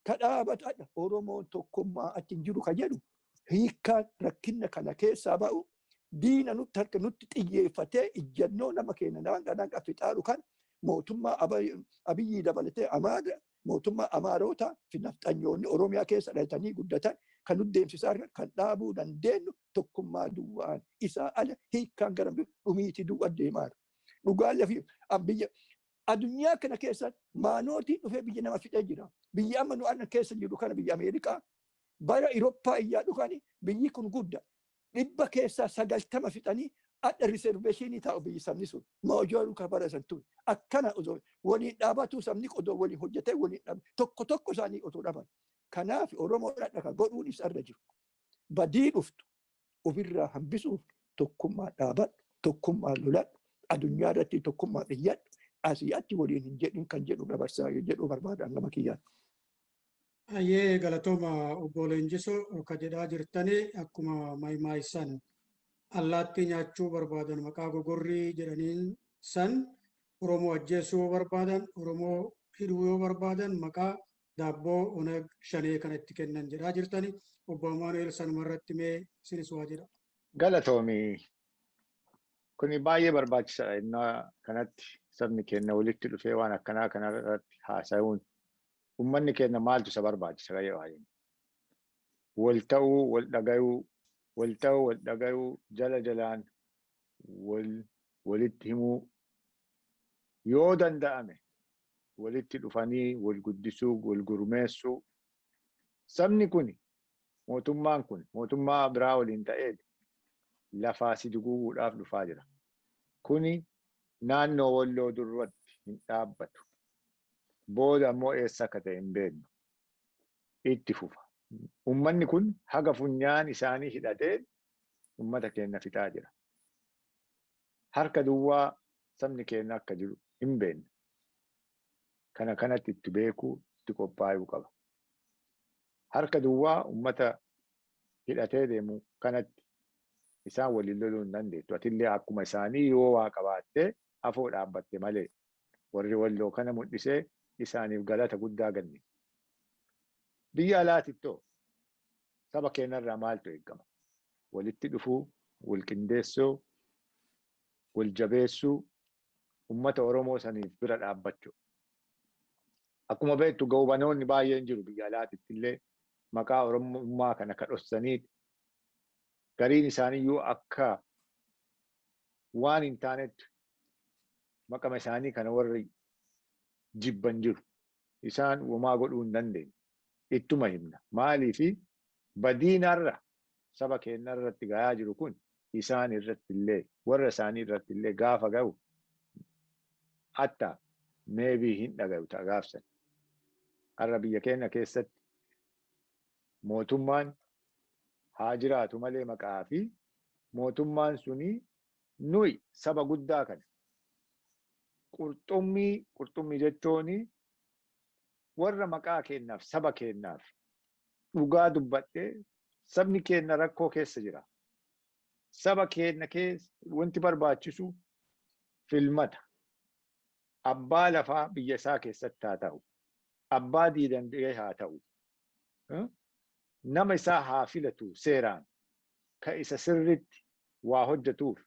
Ka dhaabatu adda Oromoon tokkummaa achi hin jiru kan jedhu hiikkaan rakkina kana keessaa ba'u Diina nutti harka nutti xiyyeeffatee ijjannoo nama keenya daangaa fixaaru kan mootummaa Abiyyii dabalatee Amaara mootummaa Amaarota fi nafxanyoonni Oromiyaa keessa dhalatanii guddatan kan nutti deemsisaa kan dhaabuu dandeenyu tokkummaa duwwaan isaa ala hiikkaan gara dhumiitii duwwaa deemaa. Dhugaan lafi biyya addunyaa kana keessa maanootiin dhufee biyya nama fixee jira. Biyya amma nu anna keessa jiru kana biyya Ameerikaa bara Irooppaa iyyaa dhufani biyyi kun guddaa. 90% fixanii adda reserveeshinii taa'u biyyi sabni sun moojooruu kan bara san ture akkana osoo waliin dhaabatu sabni odoo waliin hojjetee waliin dhaabe tokko tokko isaanii otoo dhaban. Kanaaf Oromoo dhadha godhuun isarra jiru. Badii dhuftu ofirraa hambisuuf tokkummaa dhaabadhu, tokkummaa loladhu, addunyaa irratti tokkummaa dhiyyadhu, asii achi waliin hin jedhin kan jedhu dabarsaa jedhu barbaadan nama kiyyaan. Ayyee galatooma obbo Leenjisoo ka jedhaa jirtanii akkuma maayimaayisan allaattii nyaachuu barbaadan maqaa gogorrii jedhaniin san Oromoo ajjeesuu yoo barbaadan Oromoo hidhuu yoo barbaadan maqaa daabboo Oneg Shanee kana itti kennan jedhaa jirtanii obbo Amaanu'eel sanuma irratti mee isinis waa jedha. Galatoomi. Kuni baay'ee barbaachisaadha. Innaa kanatti sabni keenya walitti dhufee waan akkanaa kanarratti haasa'uun uummanni keenya maaltu isa barbaachisa baay'ee. Wal ta'uu, wal dhagayuu, wal ta'uu, wal dhagayuu, jala jalaan walitti himuu yoo danda'ame walitti dhufanii wal guddisuu, wal gurmeessuu. Sabni kuni mootummaan kun mootummaa biraa waliin ta'ee lafaa si duguuguudhaaf dhufaa jira. Kuni naannoo Walloo duratti hin dhaabbatu. Booda ammoo eessa akka ta'e hin beeknu. Itti fufa. Uummanni kun haga funyaan isaanii hidhatee uummata keenya fixaa jira. Harka duwwaa sabni keenya akka jiru hin beeknu. Kana kanatti itti beekuu, itti qophaa'uu qaba. Harka duwwaa uummata hidhatee deemu kanatti isaan waliin loluu hin dandeettu. Atillee akkuma isaanii yoo waa qabaattee afoo dhaabbatte malee warri Walloo kana mul'isee isaaniif galata guddaa ganne. Biyya alaatittoo saba keenyarraa maaltu eegama? Walitti dhufuu, wal qindeessuu, wal jabeessuu, uummata Oromoo saniif bira dhaabbachuu. Akkuma beektu goobanoonni baay'een jiru biyya alaatitti illee maqaa Oromummaa kana kadhossanii gariin isaaniiyyuu akka waan hin taanetti maqama isaanii kana warri jibban jiru. Isaan womaa godhuu hin dandeenye. Ittuma himna. Maaliifi badiinarra saba keenya irratti gahaa jiru kun isaan irratti illee warra isaanii irratti illee gaafa ga'u hatta meebii hin dhagayu ta'a gaafsan. Har'a biyya keenya keessatti mootummaan haa jiraatu malee maqaa fi mootummaan suni nuyi saba guddaa kana qurxummii jechuun warra maqaa keenyaaf saba keenyaaf dhugaa dubbadhee sabni keenya rakkoo keessa jira. Saba keenya keessa wanti barbaachisu filmata. Abbaa lafaa biyya isaa keessatti haa ta'u. Abbaa diidandee haa ta'u. Nama isaa haa filatu seeraan ka isa sirriitti waa hojjetuuf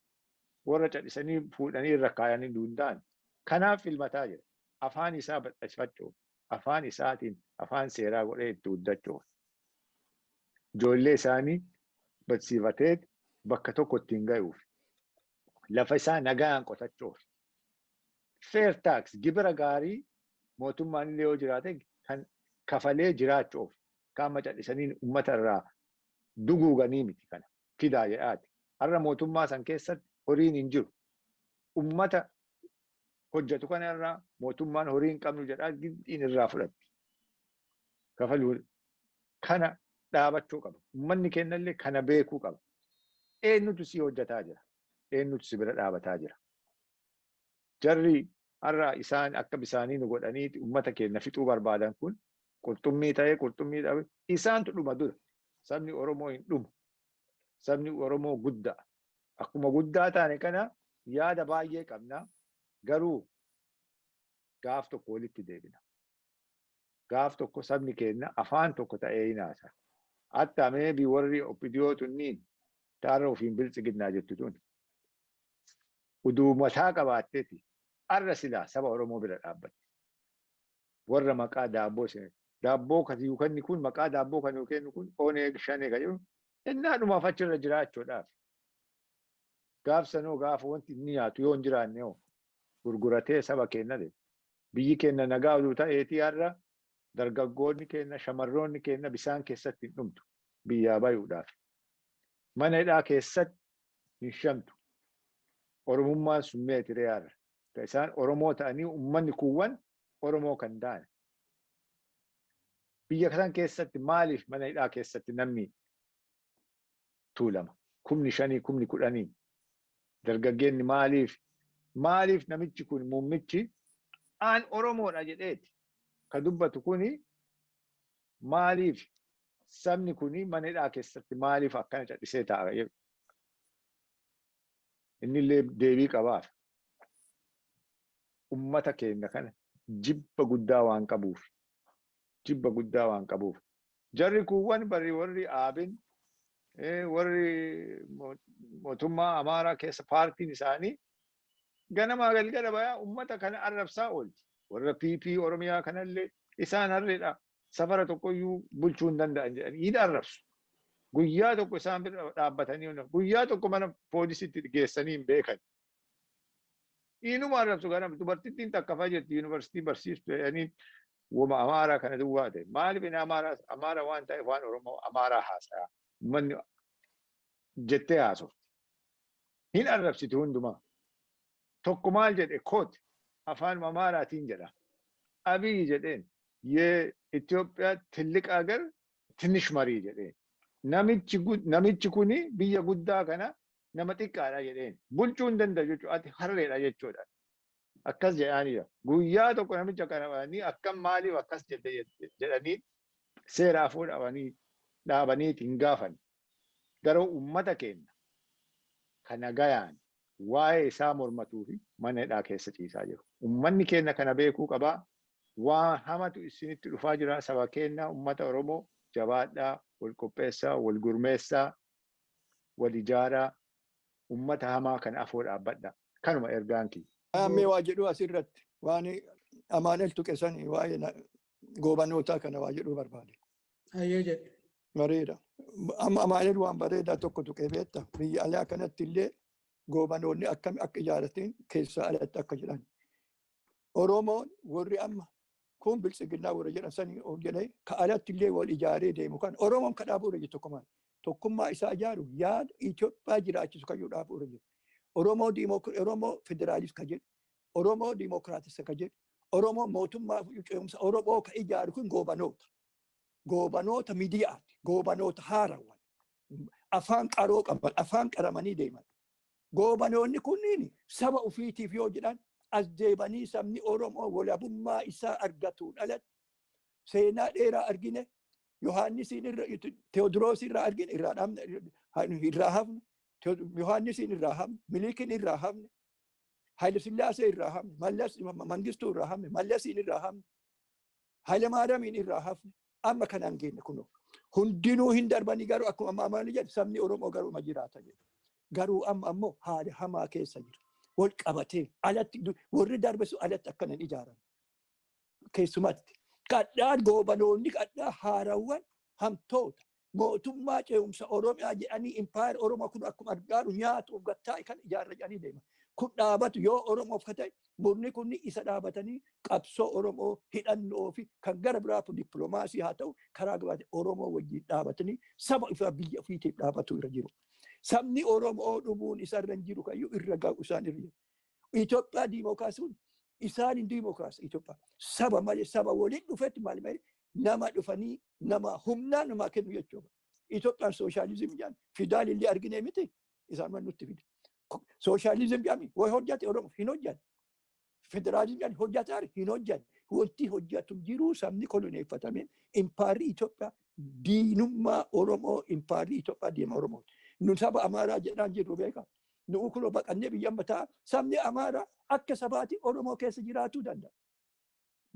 warra cadhisanii fuudhanii irra kaayanii duundaan kanaaf filmataa jira. Afaan isaa bal'achifachuuf, afaan isaatiin afaan seeraa godhee itti guddachuuf. Ijoollee isaanii barsiifatee bakka tokko ittiin ga'uuf, lafa isaa nagaan qotachuuf. Fair tax gibira gaarii mootummaan illee yoo jiraate kan kafalee jiraachuuf qaama cadhisanii uummata irraa duguuganii miti kana fidaa jedhaati. Har'a mootummaa san keessatti horiin hin jiru. Uummata hojjetu kana irraa mootummaan horii hin qabnu jedhaa giddiin irraa fudhatti. Kafaluu kana dhaabachuu qaba. Uummanni keenyallee kana beekuu qaba. Eenyutu si hojjetaa jira? Eenyutu si bira dhaabataa jira? Jarri har'a isaan akka bisaanii nu godhanii uummata keenya fixuu barbaadan kun qurxummii ta'ee qurxummii dhabe isaantu dhuma dura. Sabni Oromoo hin dhumu. Sabni Oromoo guddaa. Akkuma guddaa taane kana yaada baay'ee qabna. Garuu gaaf tokko walitti deebina. Gaaf tokko sabni keenya afaan tokko ta'ee hin haasa. Hatta meebii warri OPDO tunniin Taarra ofiin biltsiginnaa jettu tun. Uduu mataa qabaatteeti arra silaa saba Oromoo bira dhaabbatti. Warra maqaa daabboo isin daabboo kan kun maqaa daabboo kan nu kennu kun Oneeg Shanee kan jedhu innaa dhumaaf achirra jiraachuudhaaf. Gaafsanoo gaafa wanti inni nyaatu yoo hin jiraanne hoo gurguratee saba keenya de. Biyyi keenya nagaa oduu ta'eetii har'a dargaggoonni keenya shamarroonni keenya bisaan keessatti hin dhumtu biyyaa bayuudhaaf. Mana hidhaa keessatti hin shamtu. Oromummaan sun meetiree har'a. Isaan Oromoo ta'anii uummanni kuuwwan Oromoo kan ta'an. Biyya san keessatti maaliif mana hidhaa keessatti namni tuulama? 5,000 10,000 dargaggeenni maaliif namichi kun muummichi aan Oromoodha jedheeti ka dubbatu kuni maaliif sabni kuni mana hidhaa keessatti maaliif akkana callisee taa'a jedhu. Innillee deebii qabaaf. Ummata keenya kana jibba guddaa waan qabuuf. Jibba guddaa waan qabuuf. Jarri kuuwwan barri warri Aabin warri mootummaa Amaaraa keessa paartiin isaanii ganamaa galgala bayaa ummata kana arrabsaa oolti. Warra PP Oromiyaa kanallee isaan harreedha. Safara tokkoyyuu bulchuu hin danda'an jedhanii hin arrabsu. Guyyaa tokko isaan bira dhaabbatanii guyyaa tokko mana poolisiitti geessanii hin beekan. Inuma arrabsu ganama dubartittiin takka fa'aa jirti yuunivarsiitii barsiiftu jedhanii wama Amaaraa kana duwwaa ta'e. Maaliif inni Amaaraa waan ta'eef waan Oromoo Amaaraa haasa'a. Uummanni jettee haasofti. Hin arrabsitu hundumaa. Tokko maal jedhe kooti afaan Amaaraatiin jedha. Abiyyi jedheen የኢትዮጵያ ትልቅ ሀገር ትንሽ መሪ jedheen. Namichi kuni biyya guddaa kana nama xiqqaadha jedheen. Bulchuu hin danda'u jechuudha. Ati harreedha jechuudha. Akkas jedhaanidha. Guyyaa tokko namicha kana qabanii akkam maaliif akkas jette jedhanii seera afur dhaabaniiti hin gaafan. Garuu uummata keenya kana gayaan waa'ee isaa mormatuu fi mana hidhaa keessa ciisaa jiru. Uummanni keenya kana beekuu qabaa. Waan hamatu isinitti dhufaa jira saba keenya uummata Oromoo jabaadhaa, wal qopheessaa, wal gurmeessaa, wal ijaaraa, uummata hamaa kana afoo dhaabbadha. Kanuma ergaan kiyya. Ammee waa jedhu asirratti waan Amaanel tuqe sani waa'ee goobanootaa kana waa jedhuu barbaade. Ayyee jedhe. Bareeda. Amma Amaanel waan bareedaa tokko tuqee beekta. Biyya alaa kanatti illee goobanoonni akkami akka ijaaratin keessaa alatti akka jedhan. Oromoon warri amma kun biltsiginnaa warra jedhan sanii ol jedhee ka alatti illee wal ijaaree deemu kan Oromoon ka dhaabuu irra jiru tokkummaa. Tokkummaa isaa ijaaru yaada Itoophiyaa jiraachisu kayyuu dhaabuu irra jiru. Oromoo Oromoo federaalist ka jedhu, Oromoo diimokiraatista ka jedhu, Oromoo mootummaa ce'umsa Oromoo ka ijaaru kun goobanoota. Goobanoota miidiyaati, goobanoota haarawwan. Afaan qaroo qaban, afaan qaramanii deeman. Goobanoonni kunniin saba ofiitiif yoo jedhan as deebanii sabni Oromoo walabummaa isaa argatuun alatti seenaa dheeraa argine Yohaannisiin irra Teewodiroos irraa argine irraa dhaabne irraa hafne Yohaannisiin irraa hafne Milikiin irraa hafne Haile Sillaasee irraa hafne Mallas Mangistuu irraa hafne Mallasiin irraa hafne Haile Maariyaamiin irraa hafne amma kanaan geenye kunoo hundinuu hin darbanii garuu akkuma ammaa jedhe sabni Oromoo garuu ma jiraata jedhe garuu amma ammoo haala hamaa keessa jira. Wal qabatee alatti warri darbe sun alatti akkanan ijaaran. Keessumatti qadhaan goobanoonni qadhaa haarawwan hamtoota mootummaa ce'umsa Oromiyaa jedhanii impaayar Oromoo kun akkuma argaaru nyaatuuf gattaa'e kan ijaarra jedhanii deema. Kun dhaabatu yoo Oromoof ka ta'e murni kun isa dhaabatanii qabsoo Oromoo hidhannoo fi kan gara biraaf dippiloomaasii haa ta'u karaa gabaatti Oromoo wajjin dhaabatanii saba ifaa biyya ofiitiif dhaabatu irra jiru. Sabni Oromoo dhumuun isarra hin jiru kayyuu irra ga'u isaan irra jiru. Itoophiyaa diimokiraasiin isaan hin diimokiraasii Itoophiyaa. Saba malee saba waliin dhufetti maal malee nama dhufanii nama humnaa namaa kennu jechuudha. Itoophiyaan sooshaalizimii jedhan fidaal illee arginee miti isaan man nutti fide. Sooshaalizimii jedhami way hojjate Oromoo hin hojjanne. Federaalizimii jedhani hojjataare hin hojjanne. Wanti hojjatu jiru sabni koloneeffatame impaarri Itoophiyaa diinummaa Oromoo impaarri Itoophiyaa deema Oromooti. Nu saba Amaaraa jedhaan jirru beekaa. Nu kunoo baqannee biyya mataa sabni Amaaraa akka sabaati Oromoo keessa jiraatuu danda'a.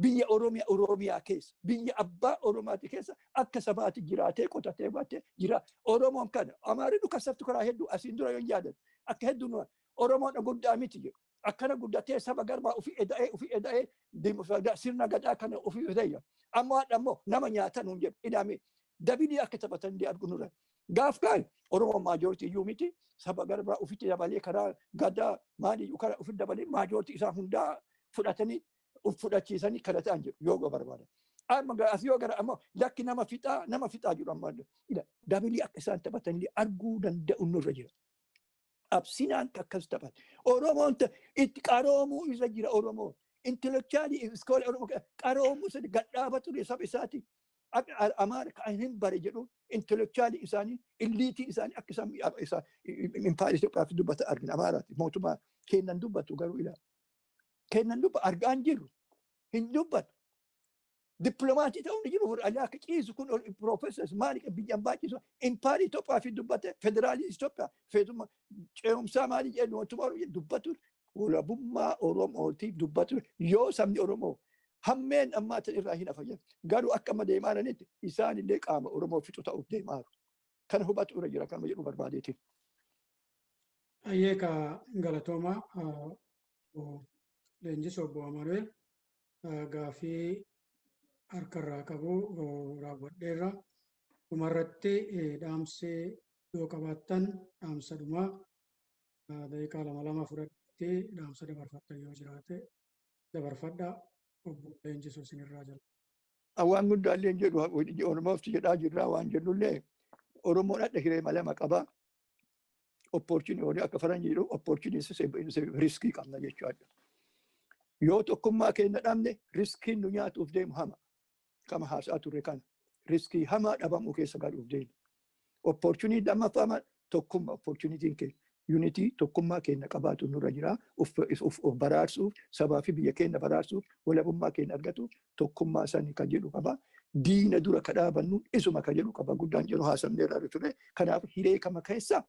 Biyya Oromiyaa Oromiyaa keessa, biyya abbaa Oromaati keessa akka sabaati jiraatee qotatee baatee jira. Oromoon kana Amaarri dhukkasaftu karaa hedduu asiin dura yoo yaadan akka hedduu Oromoon guddaa miti jedhu. Akkana guddatee saba garbaa ofii eda'ee ofii eda'ee sirna gadaa kana ofii eda'ee. Amma ammoo nama nyaatan hin jedhu ida'ame dabilii akka taphatan illee argu nurra. Gaaf kaan Oromoon majority iyyuu miti, saba garbaa ofitti dabalee karaa gadaa maaliyyuu karaa ofitti dabalee majority isaa hundaa fudhatanii of fudhachiisanii kana ta'an jedhu yoo barbaadan. Amma as yoo gara ammoo lakki nama fixaa nama fixaa jiru amma ila dabilii akka isaan taphatan illee arguu danda'u nurra jira. Absinaan akkas taphate. Oromoon itti qaroomuu isa jira Oromoon. Intellectual scholar Oromoo qaroomuu isa gadhaaba ture saba isaati. Amaara kan hin bare jedhu intellectual isaanii, elite isaanii akka isaan impaayera Itoophiyaaf dubbata argina Amaaraati. Mootummaa kennan dubbatu garuu ilaala. Kennan dubba argaan jiru hin dubbatu. Dippiloomatii ta'uun ni jiru warra alaa akka ciisu kun piroofeesas maali biyyaan baachisu impaayera Itoophiyaa fi dubbate federaalii Itoophiyaa feetuma ce'umsaa maali jedhu mootummaa Oromoo dubbatu walabummaa Oromootiif dubbatu yoo sabni Oromoo hammeen ammaa ta'e irraa hin hafa. Garuu akka amma deemaa jiranitti isaan illee qaama Oromoo fixu ta'uuf deemaa jiru. Kana hubatu irra jira kanuma jedhu barbaadeeti. Ayyeeka galatoomaa leenjis obbo Amanuel gaafii harkarraa qabu raawwadheerra. Dhumarratti dhaamsi yoo qabaattan dhaamsa dhumaa daqiiqaa lama lama fudhatti dhaamsa dabarfattan yoo jiraate dabarfadhaa, obbo Leenjisuu isinirraa jala. Waan guddaa illee jedhu Oromoof jedhaa jirraa waan jennullee Oromoon adda hiree lama qaba. Opportunity akka faranjii jedhu opportunity risk qabna jechuudha. Yoo tokkummaa keenya dhabne riskiin nu nyaatuuf deemu hama. Kama haasaa turre kana. Risk hamaa dhabamuu keessa galuuf deemu. Opportunity lammaffaa tokkummaa opportunityn keenya. Unity tokkummaa keenya qabaatu nurra jira. Of baraarsuuf, sabaa fi biyya keenya baraarsuuf, walabummaa keenya argatuuf tokkummaa sanii kan jedhu qaba. Diina dura ka dhaabannu isuma kan jedhu qaba. Guddaan jedhu haasamneerra ture. Kanaaf hiree kama keessa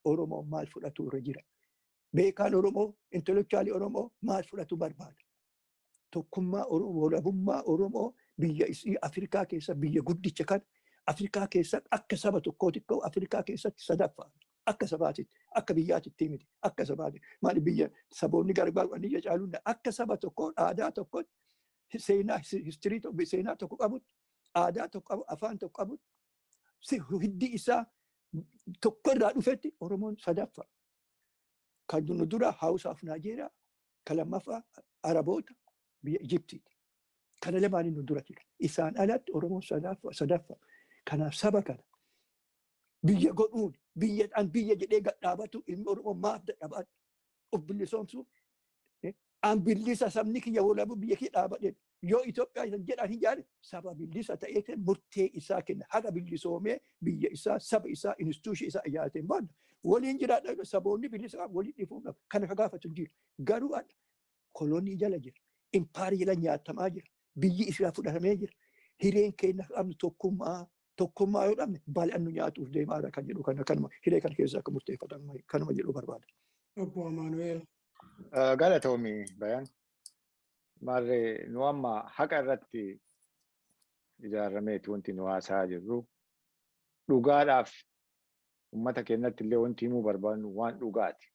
Oromoon maal fudhatu irra jira? Beekaan Oromoo, intellectual Oromoo maal fudhatu barbaada? Tokkummaa Oromoo, walabummaa Oromoo biyya isii Afrikaa keessa biyya guddicha kana Afrikaa keessa akka saba tokkootti ka'u Afrikaa keessatti sadaffaa. Akka sabaatitti, akka biyyaatitti miti, akka sabaatitti. Maali biyya saboonni gargaaru ija caaluun akka saba tokkoo aadaa tokkotti seenaa history seenaa tokko qabutti, aadaa tokko qabu, afaan tokko qabutti, hiddi isaa tokko irraa dhufetti Oromoon sadaffaa. Kan nu dura Hausaaf Naajeeriyaa, kan lammaffaa Araboota biyya Ijiptiiti. Kana lamaanii nu dura jira. Isaan alatti Oromoon sadaffaa. Kanaaf saba kana biyya godhuun biyya an biyya jedhee gadhaabatu ilmi Oromoo maaf dadhabaa of bilisoomsuu an bilisa sabni kiyya walabu biyya kiyya dhaabadhe yoo Itoophiyaa san jedhan hin jaale saba bilisa ta'ee murtee isaa kenna haga bilisoomee biyya isaa saba isaa institution isaa ijaarrateen booda waliin jiraadha. Saboonni bilisa qabu waliin dhiifuu qabu kana ka gaafatu hin jiru. Garuu kolonii jala jira, impaarii jala nyaatamaa jira, biyyi isaa fudhatamee jira. Hireen keenya qabnu tokkummaa. Tokkummaa yoo dhabne bal'aan nu nyaatuuf deemaadha kan jedhu kana kanuma hiree kana keessa akka murteeffatan kanuma jedhu barbaada. Obbo Amaanu'eel. Galatoomi Bayaan. Maarree nu amma haqa irratti ijaarameeti wanti nu haasaa jirru. Dhugaadhaaf uummata keenyatti illee wanti himuu barbaadnu waan dhugaati.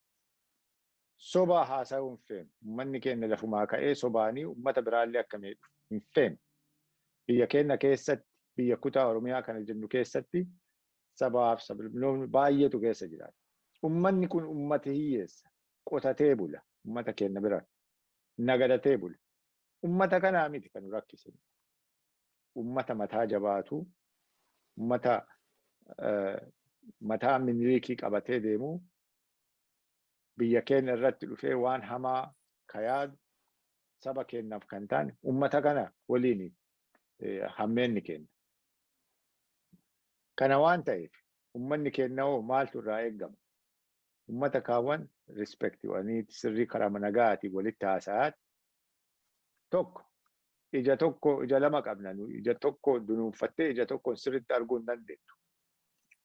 Sobaa haasa'uu hin feenu. Uummanni keenya lafumaa ka'ee sobaanii uummata biraallee akka miidhu hin feenu. Biyya keenya keessatti, biyya kutaa Oromiyaa kana jennu keessatti sabaaf sablammoonni baay'eetu keessa jiraata. Uummanni kun uummata hiyyeessa. Qotatee bula. Uummata keenya bira nagadatee bula. Uummata kanaa miti kan nu rakkise. Uummata mataa jabaatu, uummata mataa Miniliikii qabatee deemu, biyya keenya irratti dhufee waan hamaa ka yaadu saba keenyaaf kan taane uummata kana waliin hammeenni kenna. Kana waan ta'eef uummanni keenya hoo maaltu irraa eegama? Uummata kaawwan respect godhanii sirrii karaa nagaatiin walitti haasa'aati. Tokko ija tokko ija lama qabna, ija tokko dunuunfattee ija tokko sirriitti arguu hin dandeettu.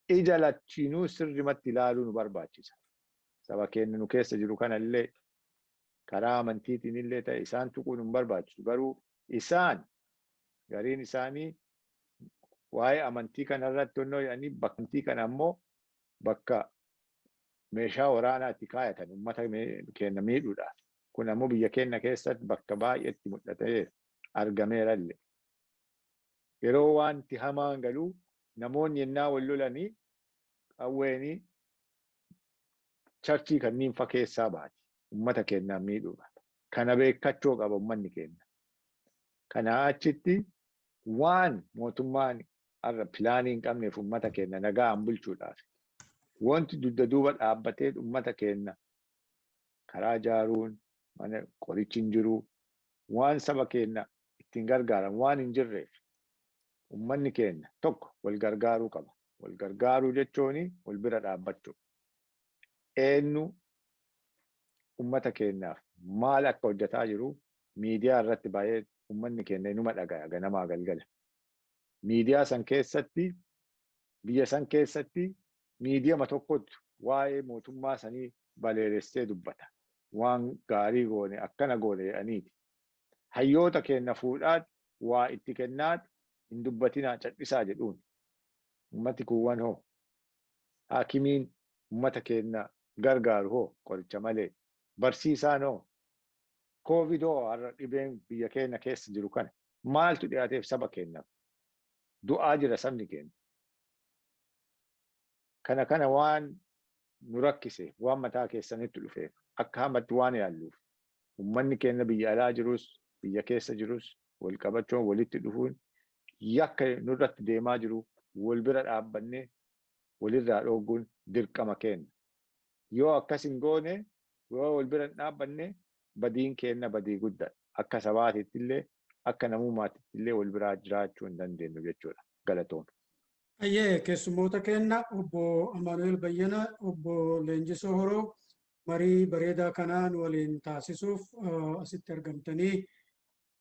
Ija lachiinuu sirrimatti ilaaluu nu barbaachisa. Saba keenya nu keessa jiru kanallee karaa amantiitiin illee ta'e isaan tuquun hin barbaachisu. Garuu Isaan gariin isaanii waa'ee amantii kanarratti onnoo jedhanii bakka amantii kana ammoo bakka meeshaa waraanaatti kaayatan uummata keenya miidhuudhaaf. Kun ammoo biyya keenya keessatti bakka baay'eetti mul'atee argameera illee. Yeroo wanti hamaan galuu namoonni yennaa wal lolanii qawweenii charchii kanneen fa keessaa baati. Uummata keenyaa miidhuudhaaf. Kana beekkachuu qaba uummanni keenya. Kanaa achitti waan mootummaan har'a pilaanii hin qabneef uummata keenya nagaan bulchuudhaaf wanti dugda duuba dhaabbatee uummata keenya karaa ijaaruun mana qorichi hin jiru waan saba keenya ittiin gargaaran waan hin jirreef uummanni keenya tokko wal gargaaruu qaba. Wal gargaaruu jechuun wal bira dhaabbachuu. Eenyu uummata keenyaaf maal akka hojjetaa jiru miidiyaa irratti baay'ee uummanni keenya inuma dhagaya ganamaa galgala. Miidiyaa san keessatti biyya san keessatti miidiyama tokkotu waa'ee mootummaa sanii baleeressee dubbata. Waan gaarii goone akkana goone jedhaniiti. Hayyoota keenya fuudhaat waa itti kennaat hin dubbatinaa cal'isaa jedhuun. Uummati kuuwwan hoo? Haakimiin uummata keenya gargaaru hoo qoricha malee? Barsiisaan hoo? Koovid hoo har'a dhibeen biyya keenya keessa jiru kana maaltu dhiyaateef saba keenyaaf? Du'aa jira sabni keenya. Kana kana waan nu rakkise waan mataa keessanitti dhufeef akka hamatti waan yaalluuf uummanni keenya biyya alaa jirus biyya keessa jirus wal qabachuun walitti dhufuun yakka nurratti deemaa jiru wal bira dhaabbannee walirraa dhoogguun dirqama keenya. Yoo akkas hin goone yoo wal bira hin dhaabbanne badiin keenya badii guddaa akka sabaatitti illee akka namummaatti illee wal biraa jiraachuu hin dandeenyu jechuudha. Galatoon. Ayyee keessummoota keenya obbo Amaanu'el Bayyana, obbo Leenjisoo Horoo marii bareedaa kanaan waliin taasisuuf asitti argamtanii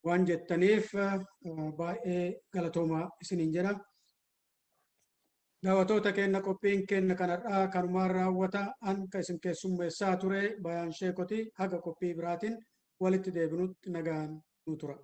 waan jettaniif baay'ee galatoomaa isiniin jedha. Daawwattoota keenya qophiin keenya kanarraa kanumaan raawwata an ka isin keessummeessaa ture Bayaan Sheekoti haga qophii biraatiin walitti deebinutti nagaan nu tura.